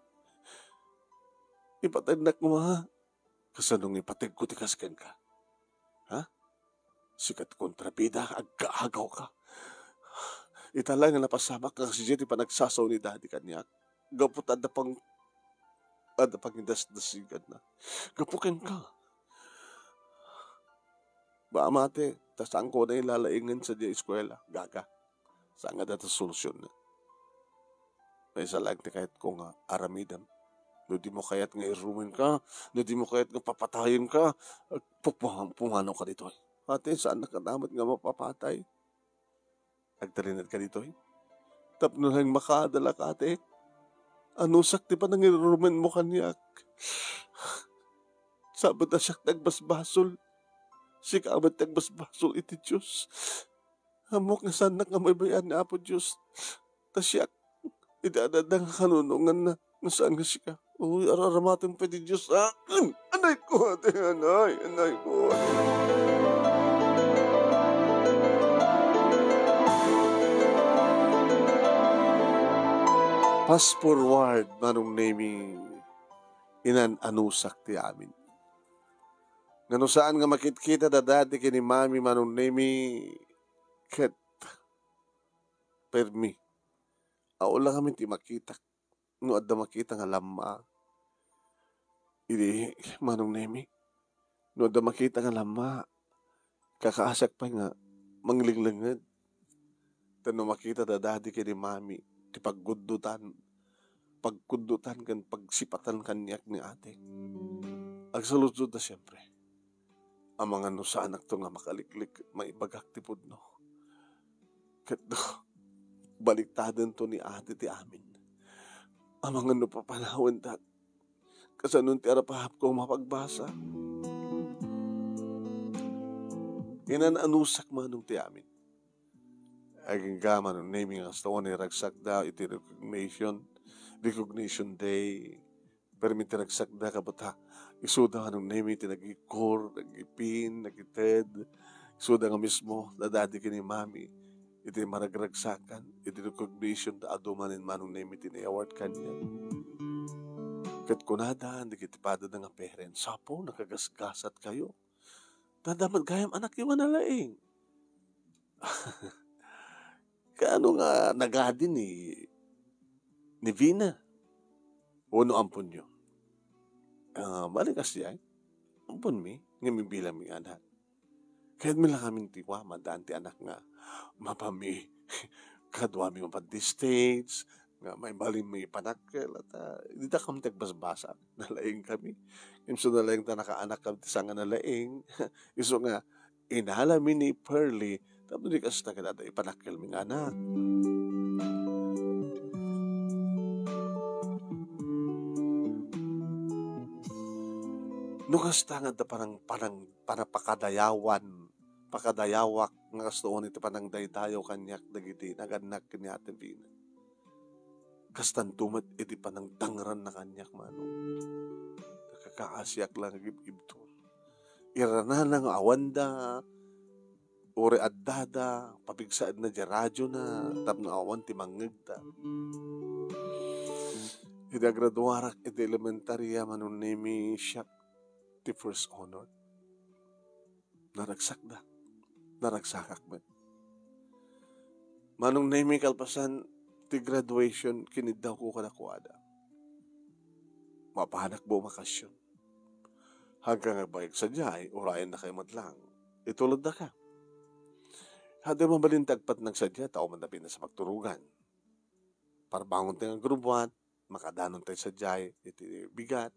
ipatednak koma. Kasano nga ipatedko ti kas kenka? Ha? Sika ti kontrabida, agkaagaw ka. Ita laeng nga napasamak nga kasdiay ti panagsasao ni Daddy kaniak. Gapu ta adda pang-, adda pangidasdasiganna. Gapu kenka. Ba, mate, ta saanko na ilalaingen sadiay eskuela. Gaga. Saan nga data solusionna? Maysa laeng ti kayatko nga aramidem. No dimo kayat nga irumenka, no dimo kayat nga papatayenka, pupuma-, pumanawka ditoy. Ate, saannak a damet nga mapapatay. Agtalinaedka ditoy? Tapno laeng makaadalak, ate. Anusak ti panangirumenmo kaniak. Sabet a siak ti agbasbasol. Sika met ti agbasbasol iti Dios. Ammok nga saannak nga maibay-an ni Apo Dios. Ta siak, iti adda nga kanunonganna, no saan nga sika. Uy, ar-, aramatem pay ti Dios, a? Anay ko, ate, anay, anay ko. Fast forward, Manong Nemi, inan-anusak ti amin. Nga no saan nga makitkita da dadi ken ni Mami, Manong Nemi, ket permi. Awan la ngamin ti makitak. No adda makita nga lamma. Idi, Manong Nemi, no adda makita nga lamma, kakaasiak pay nga manglenglenged. Ta no makita da dadi ken ni Mami, ti pagguddutan, pagkuddutan ken pagsipatan kaniak ni ate. Agsaludsodda siempre. Amangan no saanakto nga makaliklik, maibagak ti pudno. Ket no, baliktadento ni ate ti amin. Amangan no papanawenta, kasano ti arapahapko a mapagbasa. Inan-anusak, Manong, ti amin. Agingga, Manong Nemi, nga kasta ni ragsakda iti recognition, recognition day. Permi ti ragsakda, kabata. Isuda, Manong Nemi, ti nagikor, nagipin, nagited. Isuda nga mismo, da dadi ken ni Mami. Iti maragragsakan, iti recognition da adu manen, Manong Nemi, ti na-award kaniak. Ket kunada, dagiti padada nga parents, "Apo, nakagasgasatkayo. Dada met gayam anakyo nga nalaing." Kaano nga nagadi ni, ni Vina? Wenno amponyo? Ah, bali kasdiay, amponmi, ngem imbilangmi nga anak. Kayatmi la ngamin ti wa, madan ti anak nga mapami, kaduami mapan ti States, nga maibalinmi ipanakkel, at, ah, dita kam ti agbasbasa, nalaing kami. Isu nalaing ta nakaanak kam ti sanga nalaing. Isu nga, inalami ni Pearly, tapno di kasta ket adda ipanakkelmi nga anak. No kasta nga adda panang-, panang-, panangpakadayawan, pakadayawak nga kastoon iti panangdaydayaw kaniak dagiti nagannak ken ni Ate Vina. Kastanto met iti panangdangranna kaniak, Manong. Nakakaasiak la nga gibgibtur. Iranana nga awanda, uray addada, pabigsaedna diay radiona, tapno awan ti mangngegda. Idi agraduarak iti elementaria, Manong Nemi, siak ti first honor. Naragsakda. Naragsakak met. Manong Nemi, kalpasan ti graduation, kiniddawko kadakuada. Mapanak bumakasyon. Hanggang agbaig sadiay, urayennakayo met lang. Ituloddaka. Hadi mabalin ti agpatnag sadiay, tao man da pinasa pagturugan. Parbangon ti nga grubuan, makadanon tayo sadiay iti bigat.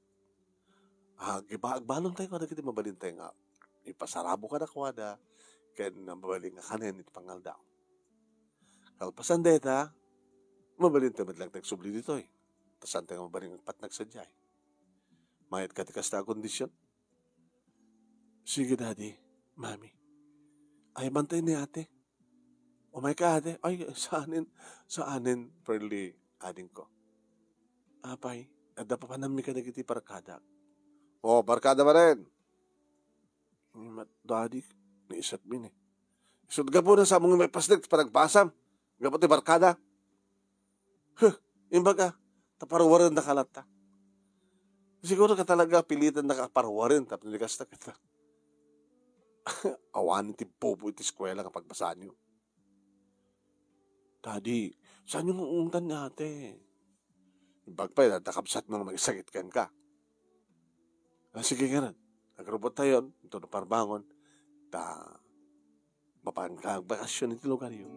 Ah, giba-, agbalon tayo kadagiti mabalin tayo nga ipasarabo kadakuada, ken mabalin nga kanen iti pangaldaw. Kalpasan dayta, mabalin tayo met lang tayo agsubli ditoy. Ta saan tayo mabalin agpatnag sadiay. Mayat ka ti kasta a kondisyon? Sige, Daddy, Mami. Ay, bantay ni ate. Umayka, ate. Ay, saanen, saanen, Pearly, adingko. Apay, adda papanammi kadagiti barkadak. O, barkada manen. Mat-, Daddy, naisakmi ni. Isut' gapuna sa mong may pasnek ti panagbasam. Gapu ti barkada. Huh, imbaga, ta paruwarennaka latta. Siguro ka talaga pilitan na ka paruwaren, tapno di kasta kita. Awan ti bobo iti eskwela nga pagbasaanyo. Daddy, saanyo nga ungtan ni ate? Imbag pay, da kabsat mo nga magisakit kenka. Ah, sige nga ran. Agrubot tayo, ito na parbangon. Ta, mapanka agbakasyon iti lugaryo.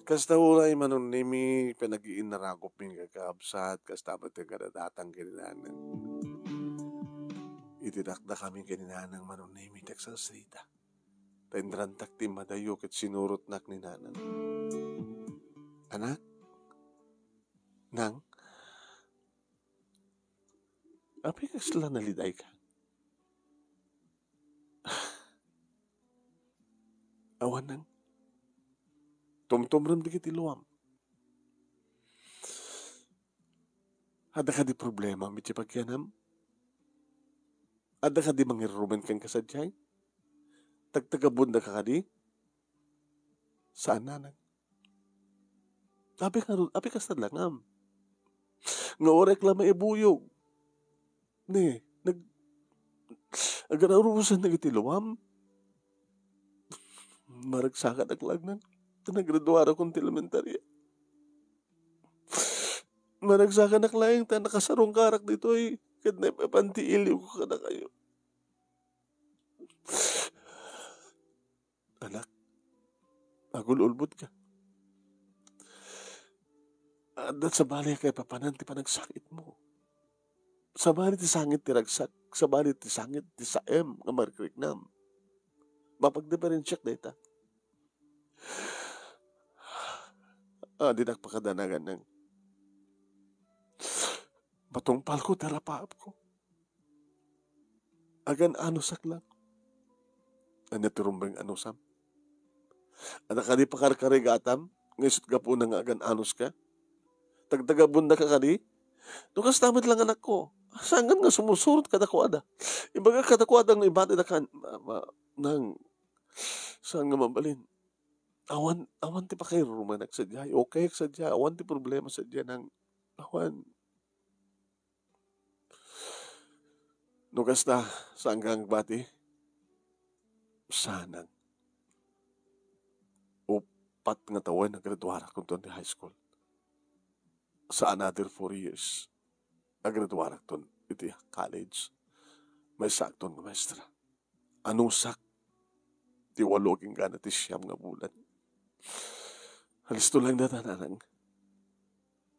Kasta unay, Manong Nemi, pinagiinnaragop mi nga kakabsat, kasta met ti kadadatang ken ni Nanang. Iti dakdakami ken ni Nanang, Manong Nemi, ti agsasarita. Ta inrantak ti immadayo ket sinurotnak ni Nanang. Anak, Nang, apay kasla nalidayka? Awan, Nang. Tumtumrem dagiti luam. Adda kadi problemam iti pagyanam? Adda kadi mangirurumen kenka sadiay? Tagtagabundaka kadi? Saan, Nanang. Apay nga, apay kasta langam? Nga uray la maibuyog. Ne, nag-, agararusan dagiti luam. Maragsakanak laeng, Nang. Nagraduarakon ti elementarya. Maragsakanak laeng ta nakasarungkarak ditoy ket naipapan ti iliwko kadakayo. Anak, agul-ulbodka. Adda sabali a kaipapanan ti panagsangitmo. Sabali ti sangit ti ragsak, sabali ti sangit ti saem nga mariknam. Mapagdiferensiak dayta. Ah, dinak pakadanagan, Nang. Matungpalko ti arapaapko. Agan-anusak lang. Ania ti rumbeng anusam? Adda kadi pakarkarigatam nga isut' gapuna nga agan-anuska? Tagtagabundaka kadi? No kasta met lang, anakko, sangam nga sumursurot kadakuada. Ibagak kadakuada nga ibatidaka, ma-, ma-, Nang, saan nga mabalin? Awan, awan ti pakairurumanak sadiay. Okay sadiay. Awan ti problema sadiay, Nang. Awan. No kasta, saan nga agbati? Saan, Nang. Uppat nga tawen a graduarakon ti high school. Sa another four years, agraduarakton iti college. Maysaakton nga maestra. Anusak ti walo agingga ti siam nga bulan. Alisto lang data, Nanang.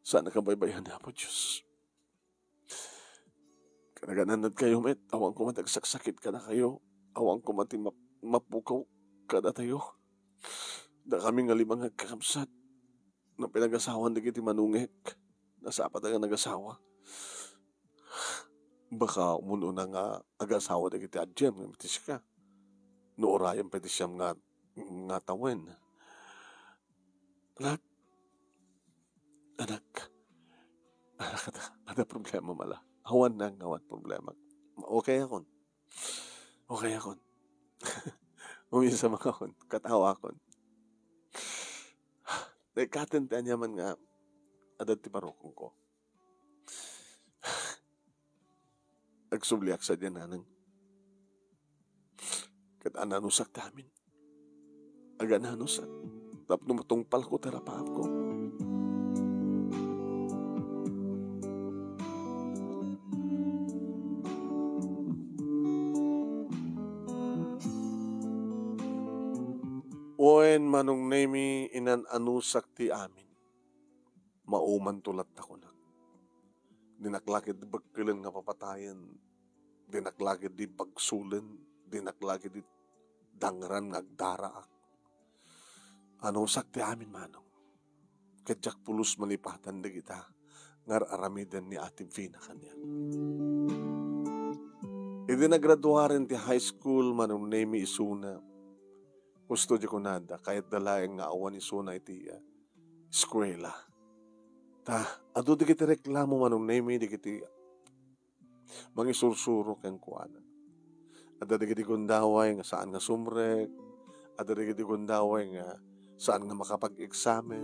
Saan a kabaybay-an ni Apo Dios. Kanaganannadkayo met, awan ko met agsaksakit kadakayo, awan ko met ti map-, mapukaw kadatayo. Dakami nga lima nga agkakabsat, napinagasawan dagiti manungek, nasapata nga nagasawa. Baka umuna nga agasawa dagiti adiem nga iti sika. No urayen pay ti siam nga, nga tawen. Anak, anak, anak, adda, adda problema mala. Awan, Nang, awan problema. Okay akon. Okay akon. Umisamakon. Katawakon. Naikkaten ti aniaman nga adda ti parokongko. Agsubliak sadiay, Nanang. Ket ananusak ti amin. Agananusak tapno matungpalko ti arapaapko. Wen, Manong Nemi, inan-anusak ti amin. Maumanto latta, kunak. Dinak la ketdi bekkelen nga papatayen. Dinak la ketdi bagsolen. Dinak la ketdi dangran nga agdaraak. Anusak ti amin, Manong. Ket diak pulos malipatan dagita nga ar-aramiden ni Ate Vina kaniak. Idi nagraduaren ti high school, Manong Nemi, isuna, husto di kunada, kayatda laeng nga awan isuna iti, ah, eskuela. Ta, adu dagiti reklamo, Manong Nemi, dagiti mangisursuro kenkuana. Adda dagiti gundaway nga saan nga sumrek, adda dagiti gundaway nga saan nga makapag-eksamen.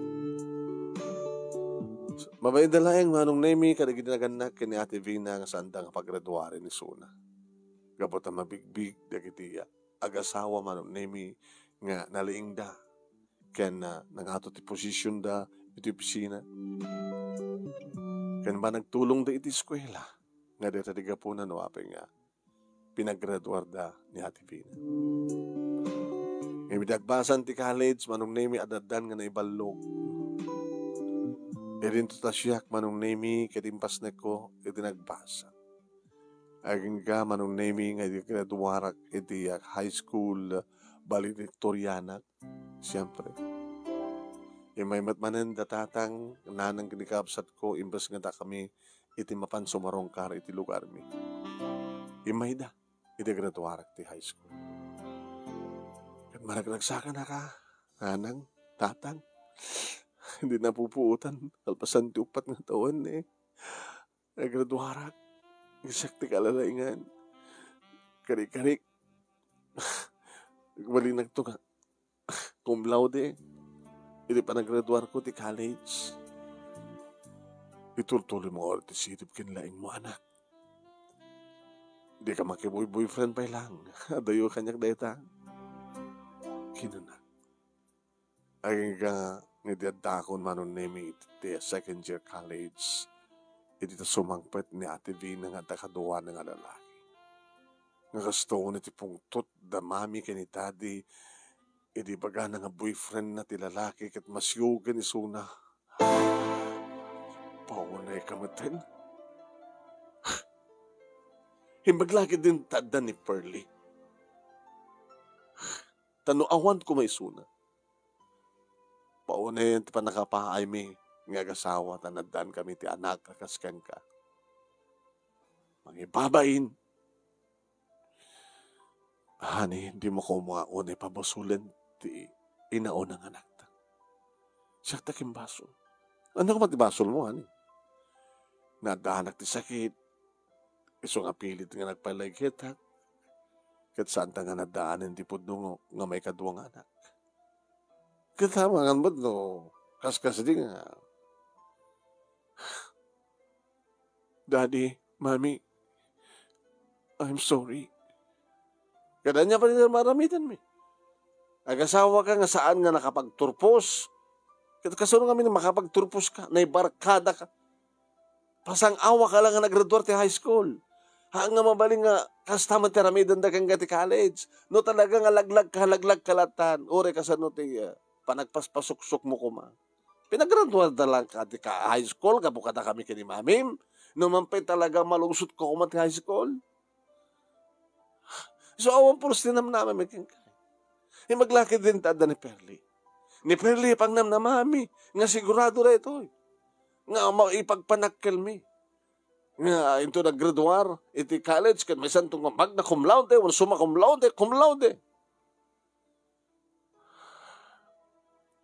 Mabainda laeng, Manong Nemi, kadagiti nagannak ken ni Ate Vina nga saanda nga pagraduaren isuna. Gapu ta mabigbig dagiti agasawa, Manong Nemi, nga naliingda ken, ah, nangato ti posisionda iti opisina. Ken ba nagtulongda iti eskuela nga dayta ti gapuna no apay nga pinagraduarda ni Ate Vina. Ngem idi agbasan ti college, Manong Nemi, addan nga naiballog. Idinto ta siak, Manong Nemi, ket impasnekko iti nagbasa. Agingga, Manong Nemi, nga idi graduarak iti, ah, high school, valedictorianak, siempre. Immay met manen da tatang, nanang ken ni kabsatko, imbes nga dakami iti mapan sumarungkar iti lugarmi. Immayda, idi graduarak ti high school. Ket maragragsakanaka, nanang, tatang. Idi napupuotan, kalpasan ti uppat nga tawen, eh. Nagraduarak. Siak ti kalalaingan. Kari-kari. Agbalinakto nga cum laude iti panagraduarko ti college. Iturtuloy mo ti sirib ken laingmo, anak. Dika makiboy-boyfriend pay lang. Adayo kaniak dayta. Kinuna. Agingga nga idi addakon, Manong Nemi, iti second year college, idi ta sumangpet ni Ate Vina nga adda kaduana nga lalaki. Nga kastoon iti pungtot da mami ken ni daddy, idi ibagana nga boyfriendna ti lalaki ket masiogen isuna. Paunay ka metten. Imbag la ketdin ta adda ni Pearly. Ta no awan koma isuna, paunayen ti pannakapaaymi nga agasawa ta naddankami ti anak a kas kenka. Mangibabain. Honey, dimo koma unay pabasolen ti inauna nga anakta. Siak ta kimbasol. Ania koma ti basolmo, honey? Naaddanak ti sakit, isu nga pilit nga nagpalaggetak, ket saanta nga naddaanen ti pudno nga, nga maikadua nga anak. Ket amangan met no kaskasdi nga, Daddy, Mommy, I'm sorry. Ket ania pay ti aramidem? Agasawaka nga saan nga nakapagturpos. Ket kasano ngamin makapagturposka? Naibarkadaka. Pasang-awaka la nga naggraduar ti high school. Haan nga mabalin nga kasta met ti aramidenda kenka ti college. No talaga nga laglagka, laglagka latta. Uray kasano ti, ah, panagpaspasuksokmo koma. Pinagraduarda lang ka ti ka-, high school, gapu kadakami ken ni Mamim. No man pay talaga malungsotko koma ti high school. So, awan pulos ti namnamami kenka. Imbag la ketdin ta adda ni Pearly. Ni Pearly, pangnamnamami, nga sigurado daytoy. Nga ma-, ipagpanakkelmi. Nga into naggraduar iti college, ket maysanto nga magna cum laude, wenno summa cum laude, cum laude.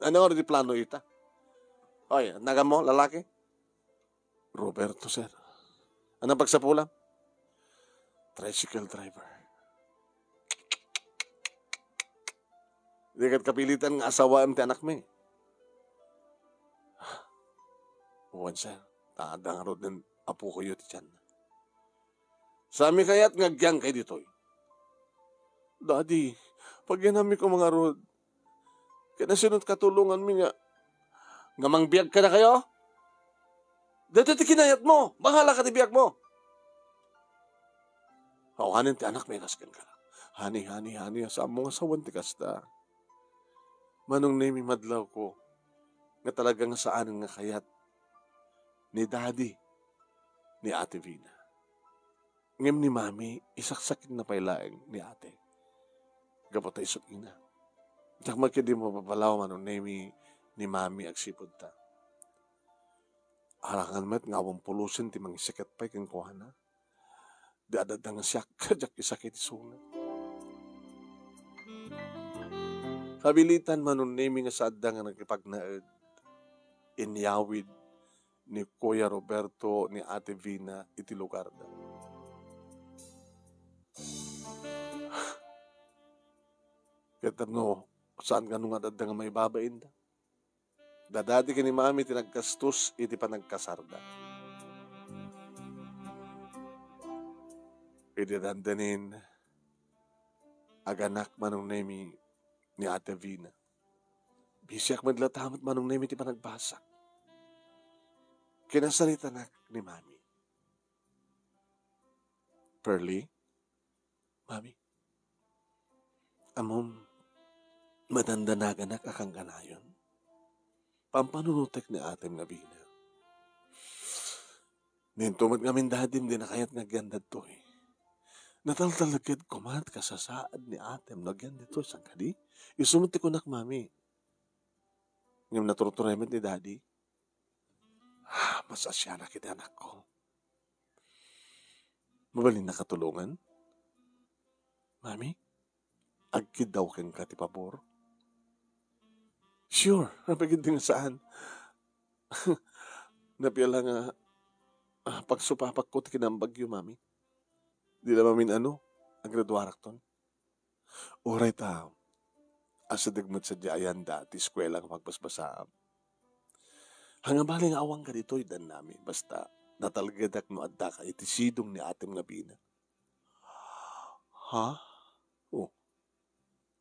Ania ngarud ti plano ita? Oy, naganmo, lalaki? Roberto, sir. Ania pagsapulam? Tricycle driver. Di ket kapilitan nga asawaem ti anakmi. Wen, sir. Ta adda ngaruden apokoyo ti tianna. Saanmi kayat nga agyangkay ditoy? Daddy, pagyanammi koma ngarud. Ket nasinot katulonganmi nga, nga mangbiag kadakayo? Daytoy ti kinayatmo. Bahala ka ti biagmo. Awanen ti anakmi a kas kenka. Honey, honey, honey, saanmo nga sawen ti kasta. Manong Nemi, madlawko nga talaga nga saanen nga kayat ni Daddy ni Ate Vina. Ngem ni Mami, isaksakitna pay laeng ni Ate. Gapu ta isu ina. Diak met ketdi mapapalaw, Manong Nemi, ni Mami agsipud ta. Arangan met nga awan pulosen ti mangiseket pay kenkuana. Di adda nga siak, diak isakit isuna. Kabilitan, Manong Nemi, nga saanda nga nagipagnaed, inyawid ni Kuya Roberto ni Ate Vina iti lugarda. Ket tapno saan kano nga adda nga maibabainda. Dadadi ken ni Mami ti naggastos iti panagkasarda. Idi dandanin, aganak, Manong Nemi, ni Ate Vina. Bisiak met latta met, Manong Nemi, ti panagbasa. Kinasaritanak ni Mami. Pearly? Mami? Ammom, madandanaganak a kangkanayon. Pampanunotek ni atem nga bina. Ninto met ngamin dadim di nakayat nga agyan daytoy. Nataltalaged koma ti kasasaad ni atem no agyan daytoy, saan kadi? Isu met ti kunak, Mami. Ngem naturturay met ni Daddy. Ah, masasianak iti anakko. Mabalinnak a tulongan? Mami, agkiddaw kenka ti pabor? Sure, apay ketdi nga saan? Napia la nga, ah, pagsupapakko ti kinambagyo, Mami. Di la mamin-ano, agraduarakton. Uray ta, asideg met sadiay a yanda ti eskuela nga pagbasbasaam. Haan nga bale nga awanka ditoy, Daddy Mami, basta natalgedak no addaka iti sidong ni atem nga bina. Ha? Oh.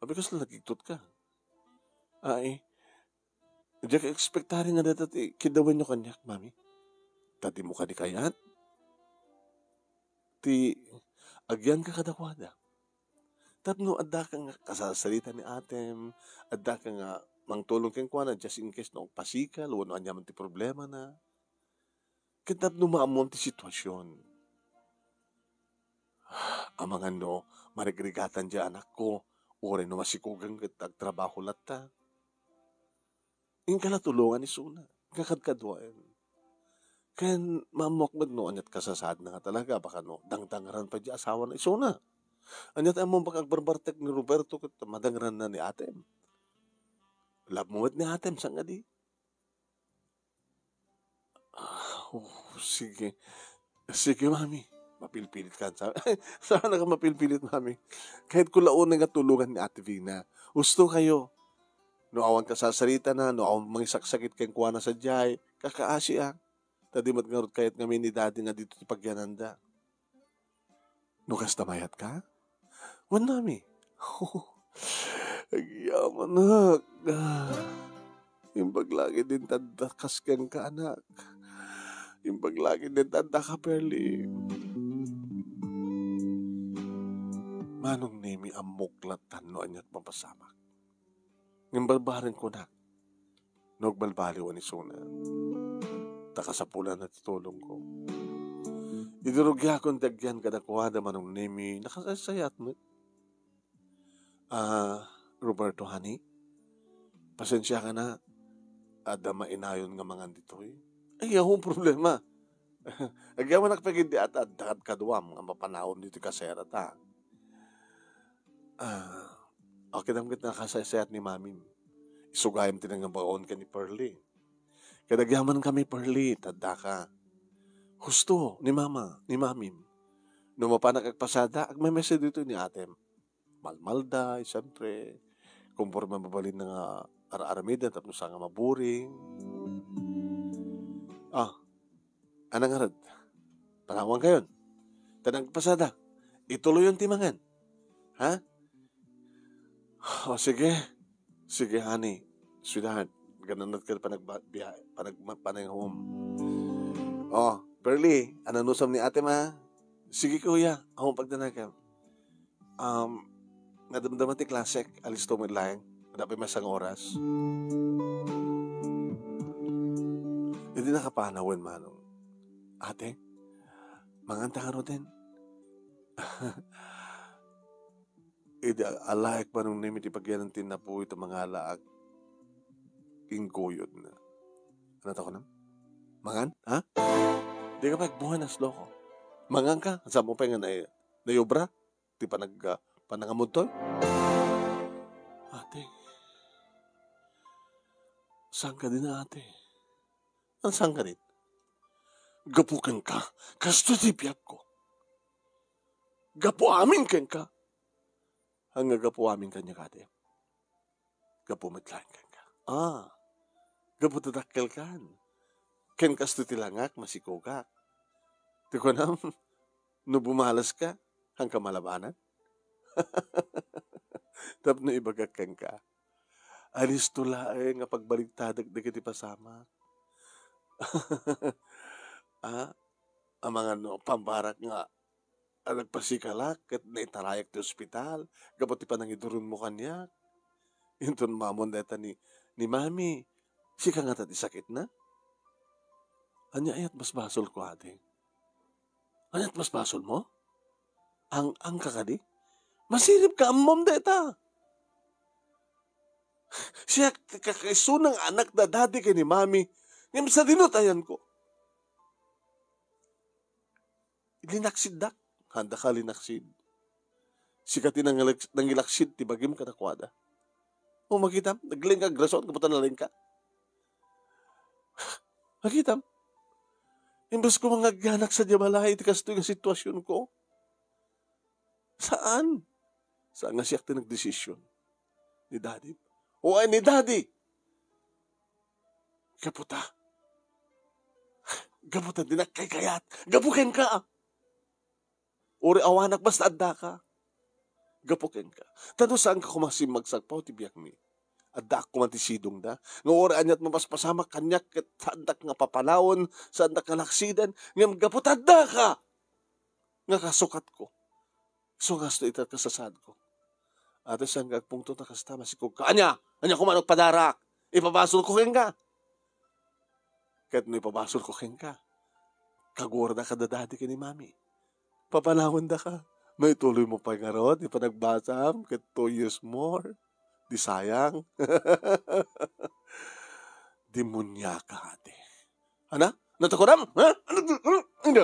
Apay kasla nagiktot ka? Ay, diak ekspektari nga dayta ti kiddawenyo kaniak, Mami. Ta dimo kadi kayat ti agyanka kadakuada. Tapno addaka nga kasasarita ni atem, addaka nga mangtulong kenkuana just in case no agpasikal wenno ania man ti problemana. Ket tapno maammoam ti situasion. Amangan no marigrigatan diay anakko, uray no masikogan ket agtrabaho latta. Inka la tulongan isuna, kakadkaduaen. Ken maammoak met no aniat kasasaadna nga talaga, baka no dangdangran pay diay asawana isuna. Aniat ammom, baka agbarbartek ni Roberto ket madangranna ni atem. Love mo met ni atem, saan kadi? Ah, oh, sige. Sige, Mami. Mapilpilit ka, sa-, saan ka mapilpilit, Mami? Kayatko la unay nga tulongan ni Ate Vina. Husto kayo. No awan kasasaritana, no awan mangisaksakit kenkuana sadiay, kakaasiak. Ta di met ngarud kayat ngamin ni Daddy nga dito ti pagyananda. No kasta, mayatka? Wen, Mami. Agyamanak. Imbag la ket din ti addakas kenka, anak. Imbag la ket din ti addaka, Perli. Manong Nemi, ammok latta no aniat mapasamak. Ngem balbaliwen kunak, no agbalbaliwan isuna, ta kasapulanna ti tulongko. Idi rugiakon ti agyan kadakuada, Manong Nemi, nakasaysayaat met. Ah, Roberto, honey, pasensiakan a, adda mainayon nga mangan ditoy. Ay, awan problema. Agyamanak pay ketdi a ta adda kadkaduam nga mapanaom ditoy kasera ta. Ah, okay, dam ket nakasaysayat ni Mamim. Isu gayam ti nangabaon ken ni Pearly. Ket agyamankami, Pearly, ta addaka. Husto, ni Mama, ni Mamim. No mapanak agpasada, agmemesa ditoy ni atem. Malmalday, siempre. Konforme mabalinna nga ar-aramiden tapno saan nga maburing. Ah, Ania ngarud? Panawankayon. Ta nagpasada. Ituloyon ti mangan. Ha? O, sige. Sige, honey. Sweetheart. Gananat ka panagba-, biya-, panag-, ma-, pananghom. O, Pearly, ananusam ni atem, ha? Sige, kuya. Ako pagdanagan. Um, nadamdama ti klasek, alisto met laeng. Adda pay maysa nga oras. Idi nakapanawen, Manong, "Ate, manganta ngaruden?" Idi alaek, Manong Nemi, ti pagyanan ti napuy ta mangalaak, inggoyodna. Ania ti kunam? Mangan? Ha? Dika pay agbuenas, loko. Manganka? Saan mo pay nga na-, naiobra ti panag-, ah, panangamudtoy? Ate, saan kadi, ate? Ania saan kadi? Gapu kenka, kastoy ti biagko. Gapu amin kenka. Ania nga gapu amin kaniak, ate? Gapu met laeng kenka. Ah, gapu ta dakkelkan. Ken kastoy ti langak, masikogak. Ti kunam, no bumalaska, haanka malabanan? Tapno ibagak kenka, alisto laeng a pagbaligtadak dagiti pasamak. Ah, amangan no, pambarak nga a nagpasikalak ket naitarayak ti ospital gapu ti panangiduronmo kaniak. Inton maammoan dayta ni, ni Mami, sika ngata ti sakitna? Ania aya ti basbasolko, ate? Ania ti basbasolmo? Ang-angka kadi? Masiribka, ammom dayta. Siak ti kakaisuna nga anak da Daddy ken ni Mami, ngem sadino ti ayanko? Linaksiddak. Haanda ka linaksid. Sika ti nangilak-, nangilaksid ti bagim kadakuada. O, makitam, naglengka agrason, gapu ta nalengka. Makitam, imbes ko nga agyanak sadiay balay iti kastoy nga situasionko. Saan? Saan nga siak ti nagdesisyon? Ni Daddy? O, ay, ni Daddy! Gapu ta. Gapu ta di nagkaykayat. Gapu kenka. Uray awanak basta addaka. Gapu kenka. Ta no saanka koma simmagsak, pao ti biagmi. Addaak koma ti sidongda. Nga uray aniat mapaspasamak kaniak ket saandak nga papalawen, saandak nga laksiden. Ngem gapu ta addaka. Nga kasukatko. Isu nga kastoy iti kasasaadko. Ate, saanka agpungtot a kasta, masikogka. Ania? Ania koma no agpadarak? Ipabasolko kenka. Ket no ipabasolko kenka, kaguardaka da Daddy ken ni Mami. Papalawendaka. No ituloymo pay ngarud ti panagbasam ket two years more, di sayang. Demoniaka, ate. Ana? Natakuram? Ha? Ano? Ano? Ano?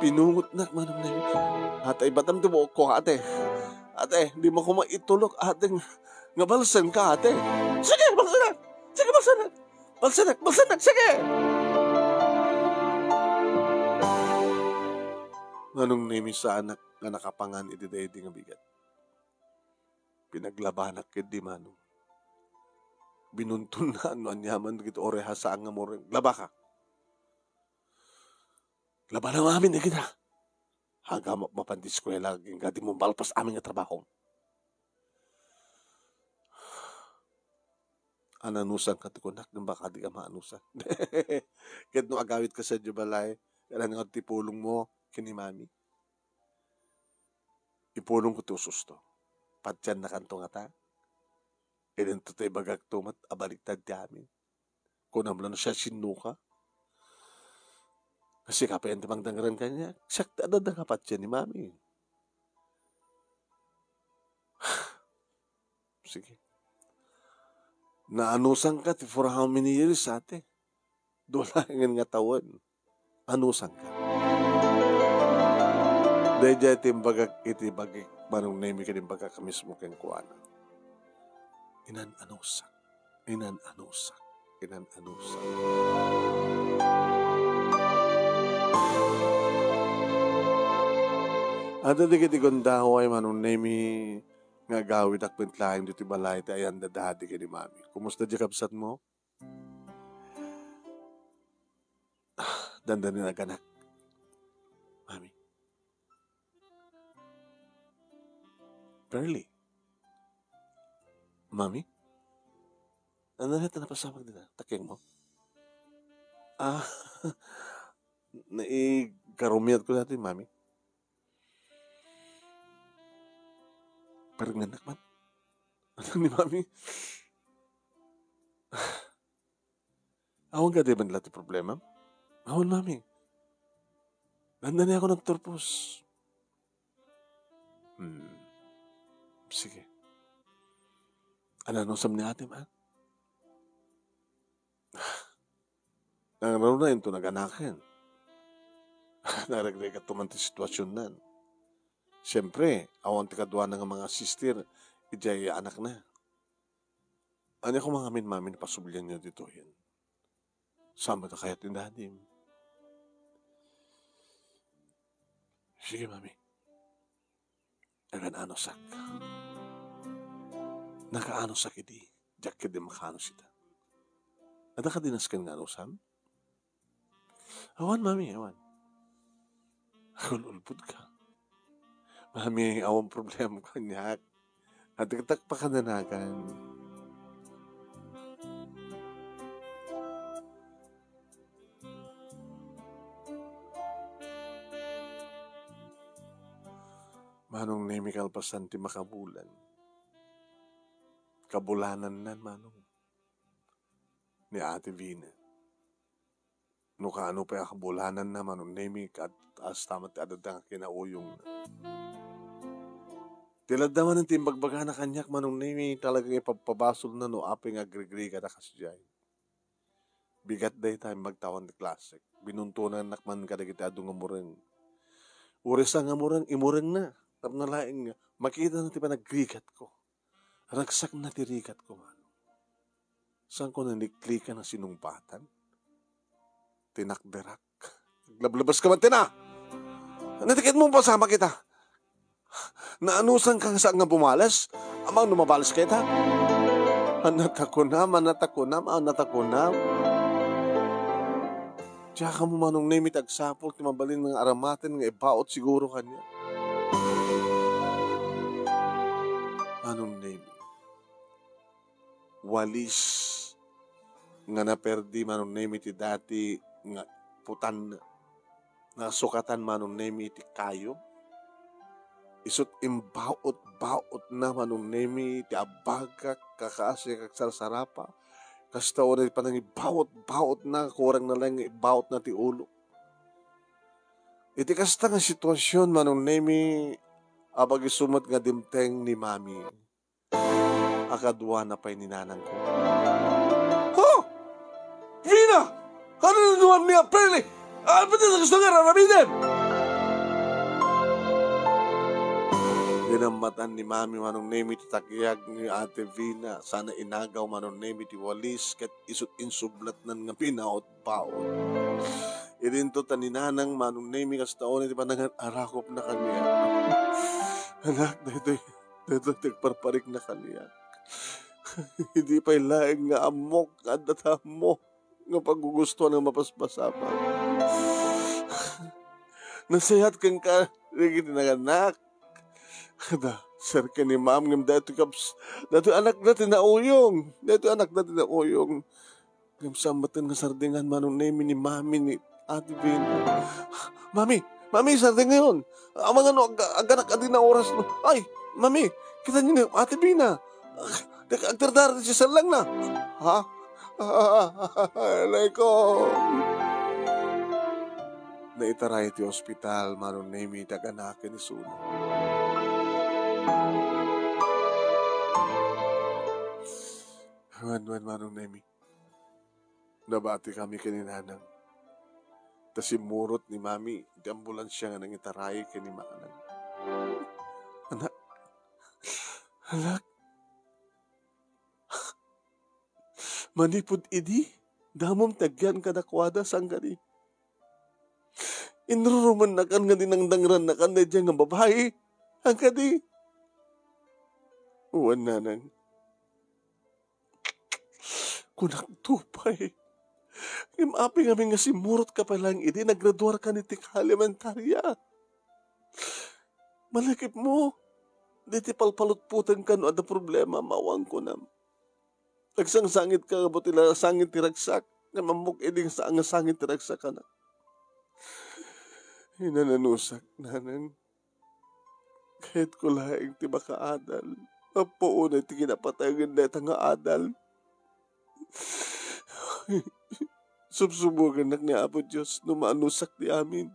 Pinungotnak, Manong Nemi. Ate, ibatam ti buokko, ate. Ate, dimo koma itulok, ate, nga balsenka, ate. Sige, balsenak! Sige, balsenak! Balsenak! Balsenak! Sige! Manong Nemi, saanak nga nakapangan iti daydi nga bigat. Pinaglabanak ketdi, Manong. Binuntonna no aniaman dagiti oreha saan nga mureng. Labaka. Labanam amin dagita. Agam mapan ti eskuela, agingga di mo malpas amin nga trabaho. Ananusanka ti kunak, ngem baka di ka maanusan. Ket no agawidka sadiay balay, kailangan ti pulongmo ken ni Mami. Ipulongko ti ususto. Patiennakanto ngata. Idinto ti ibagakto met a baliktad ti amin. Kunam la no siasinoka. Sika pay ti mangdangran kaniak. Siak ti adda nga patien ni Mami. Sige. Naanusanka ti for how many years, ate? Dua laengen nga tawen. Anusanka. Daydiay ti imbagak iti bagik, Manong Nemi, ken imbagak mismo kenkuana. Inan-anusak. Inan-anusak. Inan-anusak. Adda dagiti gundaway, Manong Nemi, nga agawidak met laeng ditoy balay ti ayan da Daddy ken ni Mami. Kumusta diay kabsatmo? Dandani naganak. Mami. Pearly. Mami? Ano na ito napasamak dita? Takeng mo? Ah, naikarumiat ko dati, Mami. Parang nanak man. Ano ni Mami? Awan ka di man ti problema? Awan, Mami. Dandani ako nagturpos. Hmm. Sige. Ananusam ni ate, ma? Nangruna into naganaken. Naragreggat man ti situasionnan. Siyempre, awan ti kaduana nga mga sister, idiay anakna. Ania koma ngamin, Mami, ni pasublianyo ditoyen? Saan met a kayat ni Dadim? Sige, Mami. Agan-anusak. Nakaanusak idi, diak ketdi makaanus ita. Adda kadi nasken nga anusam? Awan, Mami, awan. Agul-ulbodka. Mami, awan problema kaniak. Adda ket pakananagan. Manong Nemi, kalpasan ti makabulan, Kabulananna, manong, ni Ate Vina. No kaano pay a kabulananna, Manong Nemi, ket kasta met ti adda nga kinauyongna. Ti ladda manen ti imbagbagana kaniak, Manong Nemi, talagang ipabpabasolna no apay nga agrigrigat a kasdiay. Bigat dayta, magtawan ti klasek. Binuntonannak man kadagiti adu nga mureng. Uray sa nga mureng, imurengna. Tapno laeng nga, makitana ti panagrigatko. Ragsakna ti rigatko, manong. Saanko naniklikan a sinungpatan? Tinakderak. Aglablabas ka man, Tina! Natikit mo, pasama kita. Naanusan ka nga saan nga bumales? Amang no mabales ka ita? Anatakunam, anatakunam, anatakunam. Diak ammo, Manong Nemi, ti agsapul ti mabalin nga aramaten nga ibaot siguro kaniak. Manong Nemi, walis nga naperdi, Manong Nemi, ti dati nga putanna. Nasukatan, Manong Nemi, iti kayo. Isut' imbaot-baotna, Manong Nemi, ti abagak, kakaasiak agsarsarapa. Kasta unay panangibaot-baotna, kurangna laeng nga ibaotna ti ulo. Iti kasta nga situasion, Manong Nemi, apag-isu met nga dimteng ni Mami a kaduana pay ni nanangko. Ha? Vina! Ano na naman ni Aprili? Ano pa ti gusto nga raramiden? Dinammatan ni Mami, Manong Nemi, ti takyag ni Ate Vina. Sana inagaw, Manong Nemi, ti walis ket isut' insublatnan nga pinautbaon. Idinto ta ni Nanang, Manong Nemi, kasta unay ti panangan-arakopna kaniak. Anak, daytoy, daytoy ti agparparikna kaniak. Idi pay laeng nga ammok nga adda ta ammo nga paggugustuan nga mapaspasamak. Nasayaat kenka dagiti nanganak. Kada, sir, ken ni Ma'am, ngem daytoy kaps-, daytoy anakda ti nauyong. Daytoy anakda ti nauyong. Ngem saan met nga sardingan, Manong Nemi, ni Mami ni Ate Vina. Mami, Mami, sardingayon. Amangan no ag-, aganak a di na oras, no? Ay, Mami, kita niyo ni Ate Vina. Ag-, agdardara ti siserrangna. Ha? Alayko. Naitaray ti ospital, Manong Nemi, ti aganaken isuna. Wen, wen, Manong Nemi. Nabatikami ken ni Nanang. Ta simmurot ni Mami ti ambulansia nga nangitaray ken ni Manang. Anak, anak, manipud idi, damom ti agyan kadakuada, saan kadi? Inrurumannakan nga dinangdangrannakan daydiay nga babai, saan kadi? Wen, Nanang. Kunakto pay. Ngem apay ngamin nga simmurotka pay laeng idi nagraduarkan iti ka-elementaria? Malakipmo, daytoy palpalutpotengka no adda problema, awan kunam. Agsangsangitka, gapu ti la-, sangit ti ragsak, ngem ammok idi nga sa-, nga sangit ti ragsak, anak. Inananusak, Nanang. Kayatko laeng ti makaadal. Gapu unay ti kinapatayen dayta nga adal. Subsubogennak ni Apo Dios no maanusak ti amin.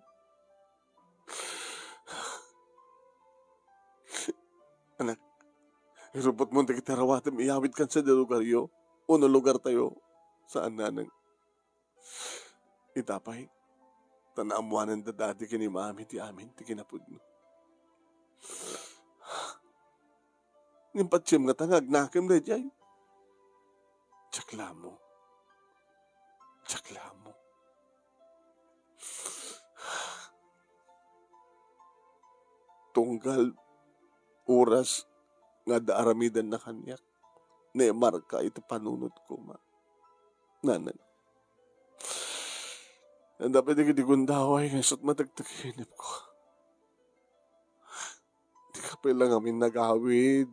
Anak, irupotmo dagiti arawatem, iyawidkan sadi lugaryo, wenno lugartayo. Saan, Nanang. Ita pay, ta naammoanen da dadi ken ni Mami ti amin ti kinapudno. Ngem patiem ngata nga agnakem daydiay. Diak la ammo. Diak la ammo. Tunggal oras nga adda aramidenna kaniak, naimarka iti panunotko, ma-, Nanang. Adda pay dagiti gundaway nga isut' matektek inepko. Dika pay la ngamin nagawid.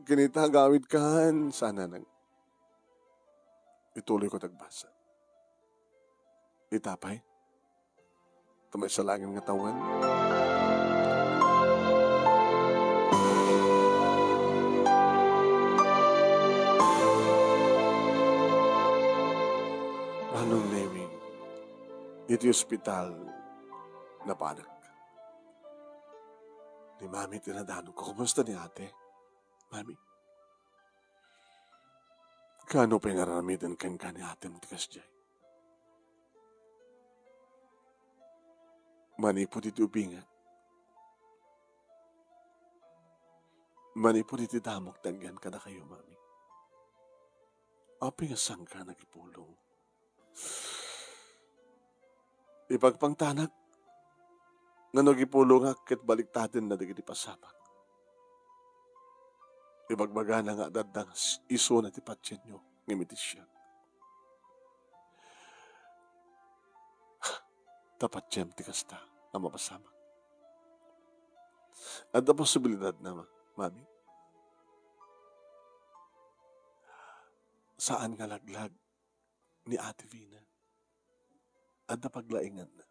Ken ita, agawidkan, saan, Nanang. Ituloyko ti agbasa. Ita pay, ta maisalangin nga tawen. Manong Nemi, iti ospital, napanak. Ni Mami ti nadanonko. Kumusta ni Ate? Mami, kaano pay nga aramiden kenka ni Atem ti kasdiay? Manipud iti ubingak, manipud iti damok ti agyan kadakayo, Mami. Apay nga saanka nagipulong? Ipagpangtanak nga no agipulongak ket baliktadenna dagiti pasamak. Ibagbagana nga adda isuna ti patienyo ngem iti siak. Ta patiem ti kasta a mapasamak. Adda posibilidadna, ma-, Mami? Saan nga laglag ni Ate Vina. Adda paglainganna.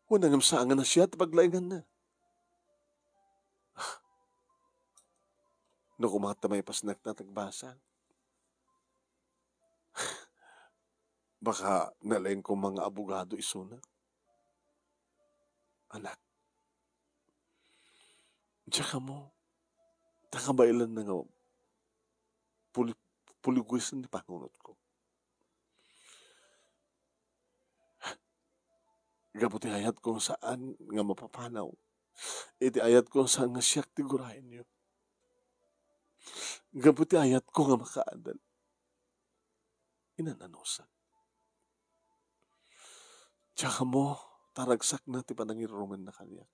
Wen, ngem saan nga nasia ti paglainganna. No koma ta maipasnakta ti agbasa, baka nalaing koma nga abogado isuna. Anak, diak ammo, ta kabaelanna nga puli-, puliwesen ti panunotko. Gapu ti ayatko nga saan nga mapapanaw, iti ayatko nga saan nga siak ti guraenyo. Gapu ti ayatko nga makaadal, inananusan. Diak ammo ta ragsakna ti panangirurumenna kaniak.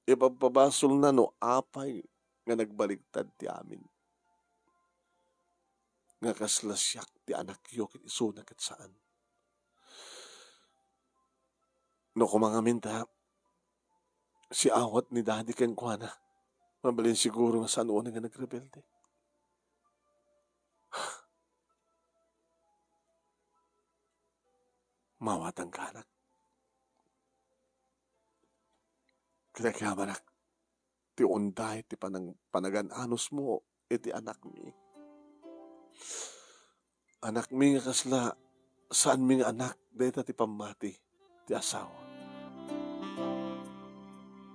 Ipabpabasolna no apay nga nagbaligtad ti amin. Nga kasla siak ti anakyo ket isuna ket saan. No koma ngamin ta, siawat ni Daddy kenkuana, mabalin siguro nga saan unay nga nagrebelde. Mawatanka, anak. Ket agyamanak ti unday ti panang-, panagan-anusmo iti anakmi. Anakmi nga kasla saanmi nga anak dayta ti pammati ti asawa.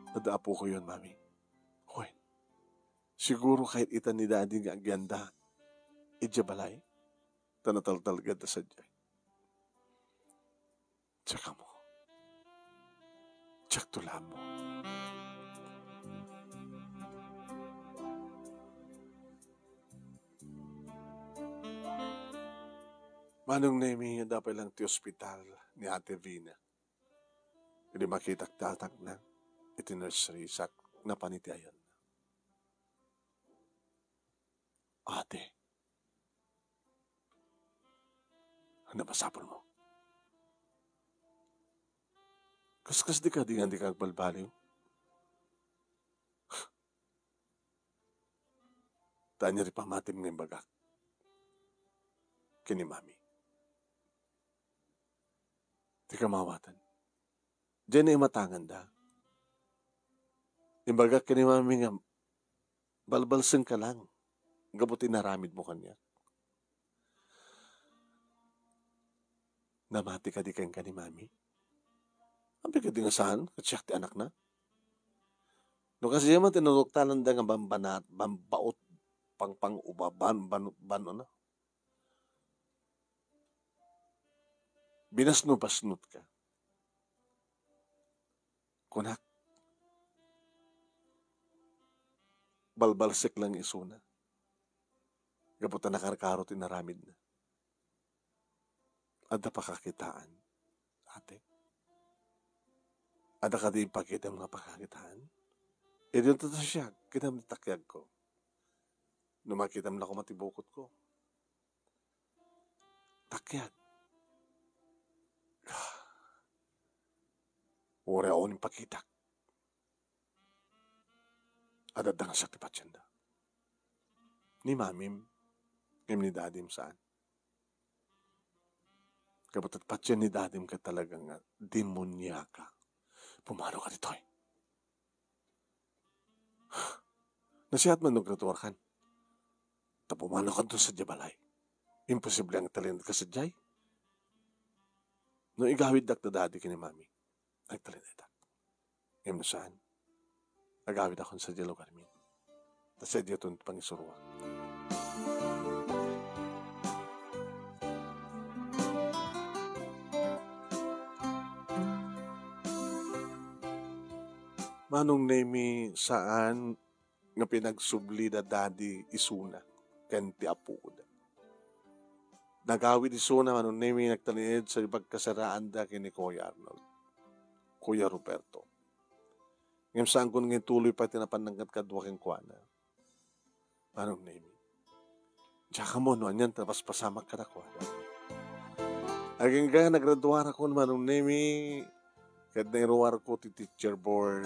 Adda apokoyon, Mami. Wen, siguro kayat ita ni Daddy nga agyanda idiay balay, ta nataltalgedda sadiay. Diak ammo. Diak to la ammo. Manong Nemi, adda pay lang ti ospital ni Ate Vina. Idi makitak ti anakna iti nursery, sak-, napan iti ayanna. Ate, ano masapulmo? Kaskasdi kadi nga dika agbalbaliw? Ta ania ti pammatim nga imbagak ken ni Mami? Ti kamawatan, diay naimatanganda. Imbagak ken ni Mami nga balbalsengka lang gapu ti inaramidmo kaniak. Namati kadi kenka ni Mami? Apay kadi nga saan, ket siak ti anakna? No kasdiay man ti naruktalanda nga bambanat, bambaot, pangpang-uba, ban-, ban-, ban-, ano? Binasnobasnotka. Kunak, balbalsek lang isuna. Gapu ta nakarkaro ti inaramidna. Adda pakakitaan, ate? Adda kadi impakitam nga pakakitaan? Idinto ta siak, kitam ti takyagko. No makitam la koma ti bukotko. Takyag. Uray awan impakitak. Adda nga siak ti patienda. Ni mamim, ngem ni dadim saan. Gapu ta patien ni dadim ket talaga nga demoniaka. Pumanoka ditoy. Nasiat man no agriturkan. Ta pumanoka ditoy sadiay balay. Imposible nga talinaedka sadiay. No igawiddak da Daddy ken ni Mami, agtalinaedak. Ngem no saan, agawidakon sadiay lugarmi. Ta sadiayton ti pangisuroak. Manong Nemi, saan nga pinagsubli da Daddy isuna ken ti apoda. Nagawid isuna, Manong Nemi, nagtalinaed sa pagkasaraanda ken ni Kuya Arnold, Kuya Roberto. Ngem saanko nga ituloy pay ti napan nangkadkadua kenkuana, Manong Nemi. Diak ammo no anian ti napaspasamak kadakuada. Agingga nagraduarakon, Manong Nemi, ket nairuarko ti teacher board.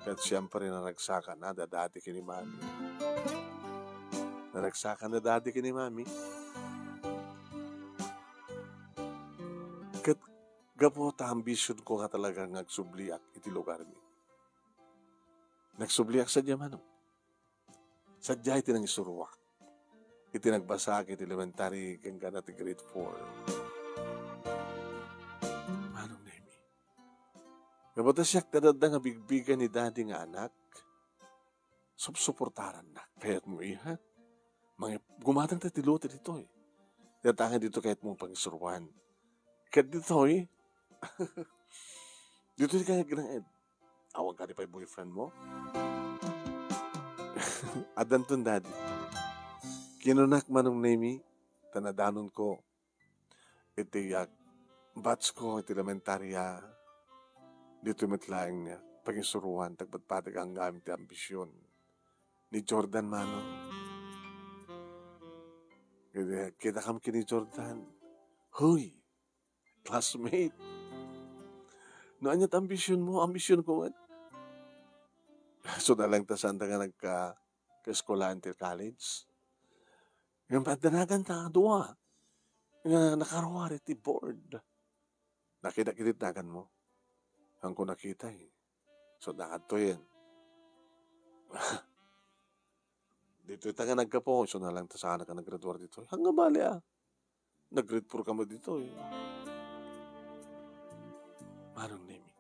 Ket siempre, naragsakan da Daddy ken ni Mami. Naragsakan da Daddy ken ni Mami. Ket gapu ta ambisionko nga talaga nga agsubliak iti lugarmi. Nagsubliak sadiay, Manong. Sadiay ti nangisuroak iti nagbasaak iti elementary ken gana ti grade four. Manong Nemi, gapu ta siak ti adda nga bigbigen ni Daddy nga anak, supsuportarannak. Kayatmo, iha? Mangi-, gumatang ta ti lote ditoy. Datangay ditoy kayatmo pangisuroan. Ket ditoy, ditoy kayat ginaed. Awan kadi pay boyfriend mo? Addanton, Daddy. Kinunak, Manong Nemi, ta nadanonko iti ag-, batch ko iti elementarya. Ditoy met laeng nga pangisuroan ti agpatpateg anggaem ti ambision ni Jordan, Manong. Kidakam ken ni Jordan. Hoy, classmate. No ania ti ambisionmo, ambisionko met. Saan laeng ta saan ta nga nagka-, kaeskuelaan ti college. Ngem adda nagan ta dua nga nakaruar iti board. Nakitak iti naganmo? Haanko nakita, eh. So, nakadtoyen. Ditoy ta nga naggapu, so, na lang ta saan ka naggraduar ditoy. Haan nga bali, ah. Nag-grade four ka met ditoy. Manong Nemi.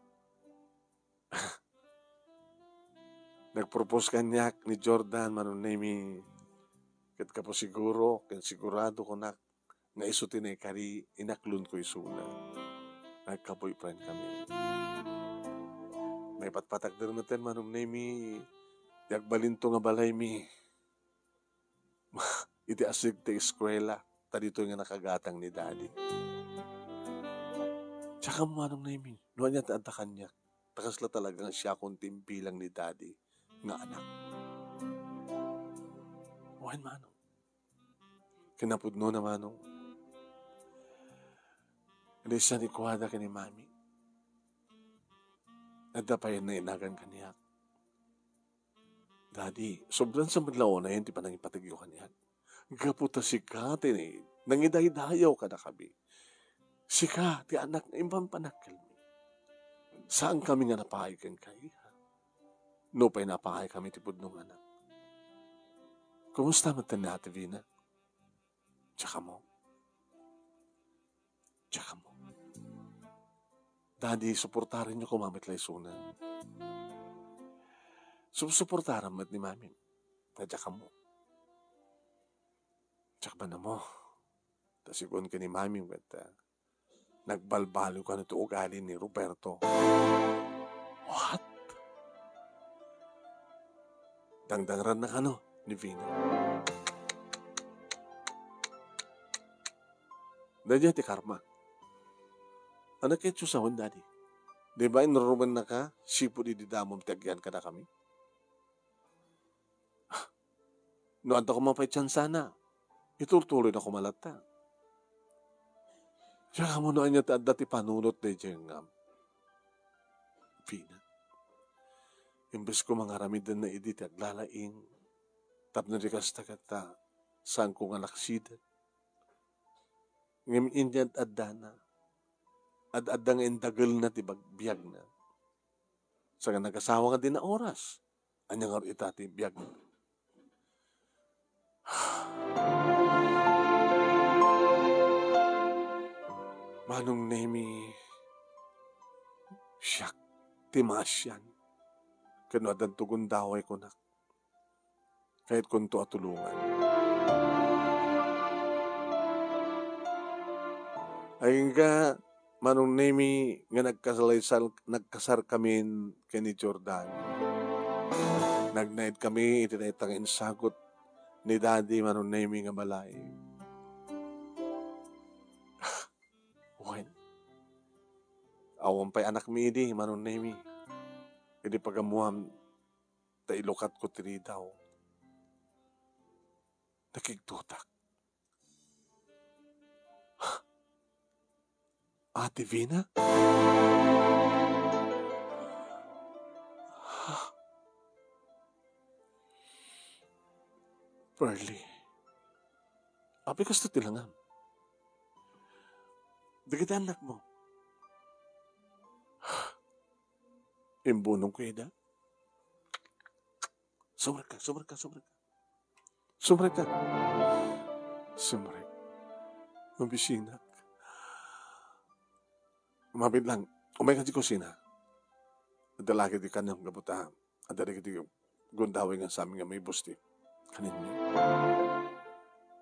Nagpropose kaniak ni Jordan, Manong Nemi. Ket gapu siguro, ken sigurado kunak nga isu ti naikari, inaklonko isuna. Nagka-boyfriend kami. Maipatpatakder metten, Manong Nemi, ti agbalinto nga balaymi. Iti asig ti eskuela, ta ditoy nga nakagatang ni Daddy. Diak ammo, Manong Nemi, no ania ti adda kaniak, ta kasla talaga nga siakon ti imbilang ni Daddy nga anak. Wen, Manong. Kinapudnona, Manong, idi siak ni kuada ken ni Mami, adda pay nainagan kaniak. Daddy, sobran sa met la unayen ti panangipategyo kaniak. Gapu ta sika ti nangidaydayaw kadakami. Sika ti anak nga impan panagkelmi. Saankami nga napaay kenka, iha. Nupay napaay kami ti pudno nga anak. Kumusta met ni Ate Vina? Diak ammo. Diak ammo. Daddy, suportaranyo koma met la isuna. Susuportaram met ni Mami. Ta diak ammo. Diak man ammo. Ta sigun ken ni Mami met, ah, nagbalbaliw kano ti ugali ni Roberto. What? Dangdangranna kano ni Vina. Daydiay ti karma. Ania ketdi sawen, Daddy? Di ba inurumennaka sipud idi damom ti agyan kadakami? No adda koma pay tiansana, iturtuloyna koma latta. Diak ammo no ania ti adda ti panunot daydiay nga Vina. Imbes koma nga aramidenna idi ti aglalaing, tapno di kasta ket ta saanko nga laksiden. Ngem idi ad-addana, ad-adda nga indagelna ti bag-, biagna. Saan nga nagasawa nga di naoras. Ania ngarud ita ti biag? Manong Nemi, siak ti maasian. Ken no addanto gundaway, kunak, kayatkonto a tulongan. Agingga, Manong Nemi, nga nagkasalaysal-, nagkasarkamin ken ni Jordan. Nagnaedkami iti dayta nga insagut ni Daddy, Manong Nemi, nga balay. Wen, awan pay anakmi idi, Manong Nemi. Idi pagammoam, ta ilukatko ti ridaw. Nakigtotak. Ate Vina? Pearly. Apay kasta ti langam? Dagiti annakmo. Imbunongko ida. Sumrekka, sumrekka, sumrekka. Sumrekka. Sumrek. Mabisinak. Mabiit lang, umayka ti kusina. Adda la dagiti kanem gapu ta adda dagiti gundaway nga sami nga maibusti. Kaninyo.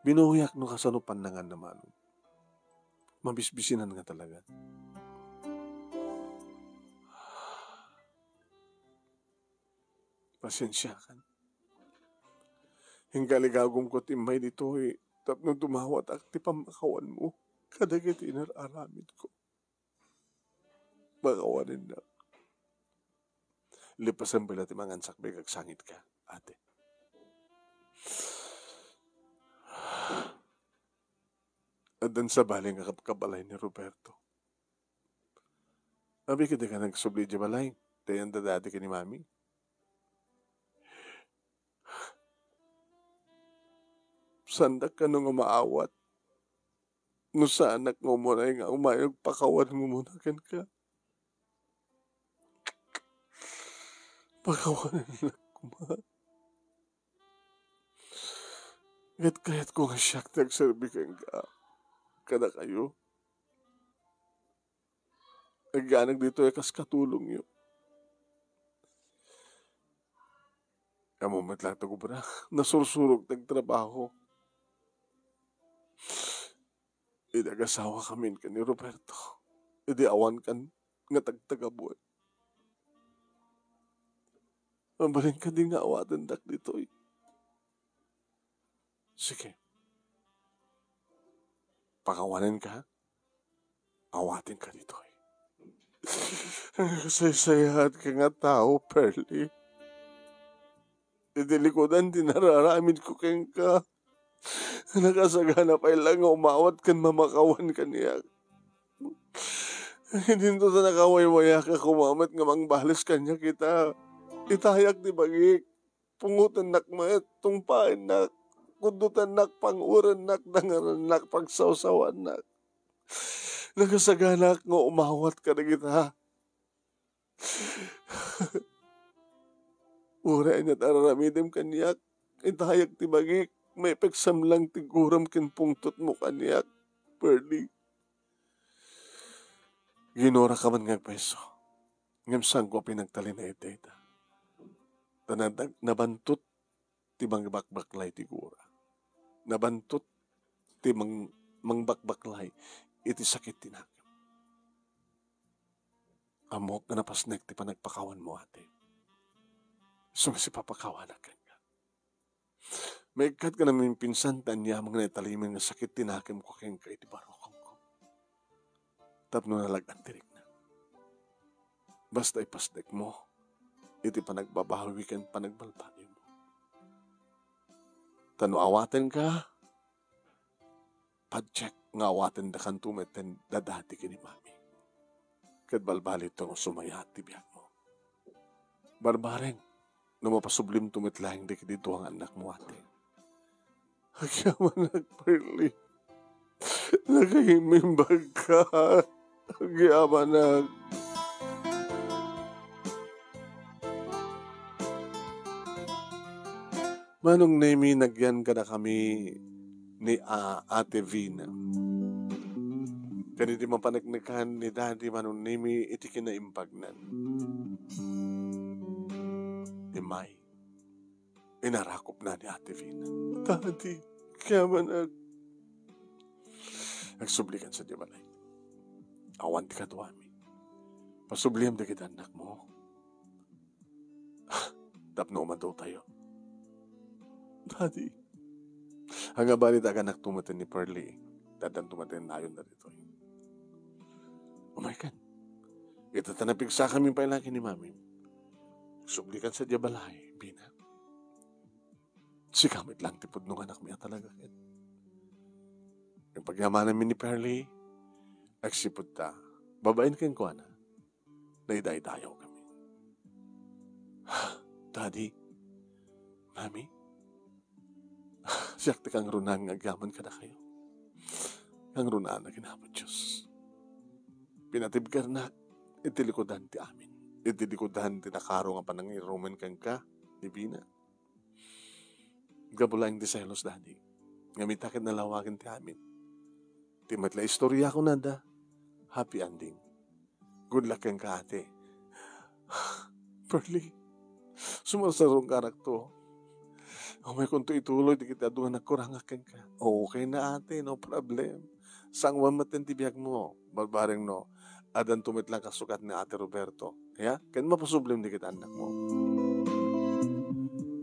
Binuyak no kasano pannangan na manon. Mabisbisinan nga talaga. Pasensiakan. Inggaligagumko ti immay ditoy tapno dumawatak ti pammakawanmo kadagiti inar-aramidko. Makawanennak. Lepasen pay la ti mangansak, agsagitka, ate. Addan sabali nga kabkabalay ni Roberto. Apay kadi ka nagsubli idiay balay, ti ayan da Daddy ken ni Mami? Saandak kano nga maawat no saanak nga umunay nga umayag pakawan nga umuna kenka. Pakawanennak koma. Ket kayatko nga siak ti agserbi kenka, kadakayo. Agyanak ditoy a kas katulongyo. Ammom met laeng ti agobra, nasursurok ti agtrabaho. Idi agasawakamin ken ni Roberto, idi awankan nga tagtagabuan. Mabalin kadi nga awatendak ditoy? Sige. Pakawanenka, awatenka ditoy. Kasaysayaat ka nga tao, Pearly. Iti likudan ti nararamidko kenka, nakasagana pay la nga umawat ken mamakawan kaniak. Idinto ta nakawaywayak a koma met nga mangbales kaniak ita. Itayak ti bagik. Pungotennak met, tungpaennak, kuddotennak, pangurennak, dangerennak, pagsawsawannak. Nakasaganak nga umawat kadagita. Uray aniat a aramidem kaniak, itayak ti bagik, maipeksam lang ti guram ken pungtotmo kaniak, Pearly. Ginuraka man nga agpayso, ngem saanko a pinagtalinaed dayta. Ta nadag-, nabantot ti mangbakbaklay ti gura. Nabantot ti mang-, mangbakbaklay iti sakit ti nakem. Ammok nga napasnek ti panagpakawanmo, ate. Isu nga sipapakawanak kenka. Maikkat ka naminpinsan ta aniaman nga naitalimen nga sakit ti nakemko kenka iti barukomko. Tapno nalag-at ti rikna. Basta ipasdekmo iti panagbabawi ken panagbalbaliwmo. Ta no awatenka, padiak nga awatendakanto met ken dadadi ken ni mami. Ket balbaliwto nga sumayaat ti biagmo. Barbareng, no mapasublimto met laeng dagiti dua nga annakmo, ate. Agyamanak, Pearly. Nakaimbag ka. Agyamanak. Manong Nemi, nagyan kadakami ni, ah, Ate Vina. Ken idi mapaneknekan ni Daddy, Manong Nemi, iti kinaimbagnan, immay, inarakupna ni Ate Vina. Daddy, kayamanak. Agsublikan sadiay balay. Awan ti kaduami. Pasubliem dagiti annakmo tapno umadutayo. Daddy, ania balit, aganakto met ni Pearly, ta addanto met nayon ditoy. Umaykan. Ita ta napigsakami pay la ken ni Mami. Sublikan sadiay balay, Vina. Sika met lang ti pudno nga anakmi a talaga ket. Ken pagyamananmi ni Pearly, agsipud ta, babaen kenkuana, naidaydayaw kami. Daddy, Mami, siak ti kangrunaan nga agyaman kadakayo. Kangrunaan a ken Apo Dios. Pinatibkernak iti likudan ti amin. Iti likudan ti nakaro nga panangirumen kenka ni Vina. Gapu laeng ti selos, Daddy. Ngem ita ket nalawagen ti amin. Ti met la istoriako, nada, happy ending. Good luck kenka, ate. Pearly, sumarsaronkarakto. Umaykonto ituloy dagiti adu nga nagkurangak kenka. Okay na, ate, no problem. Sangoan met ti biagmo, barbareng no, addanto met lang kasukat ni Ate Roberto. Ya? Ken mapasublem dagiti annakmo.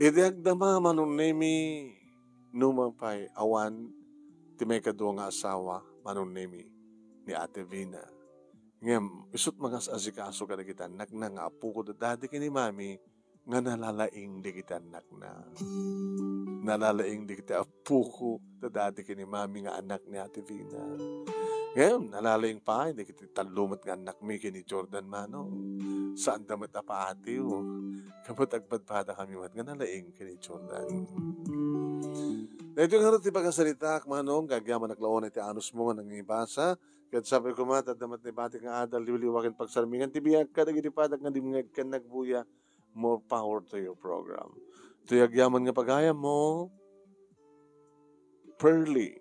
Idi agdama, Manong Nemi, nupay awan ti maikadua nga asawa, Manong Nemi, ni Ate Vina. Ngem, isut' mangas-asikaso kadagiti annakna nga apoko da Daddy ken ni Mami, nga nalalaing dagiti annakna. Nalalaing dagiti apoko da Daddy ken ni Mami nga anak ni Ate Vina. Ngem, nalalaing pay dagiti tallo met nga annakmi ken ni Jordan, Manong. Saanda met a paatiw. Ket agpadpadakami met nga nalaing ken ni Jordan. Daytoy ngarud ti pakasaritaak, Manong, nga agyamanak la unay ti anusmo nga nangibasa. Ket sapay koma, ta adda met naibatik nga adal, liwliwa ken pagsarmingan ti biag kadagiti padak nga dimngeg ken nagbuya. More power to your program. Toy agyaman nga pagayammo, Pearly.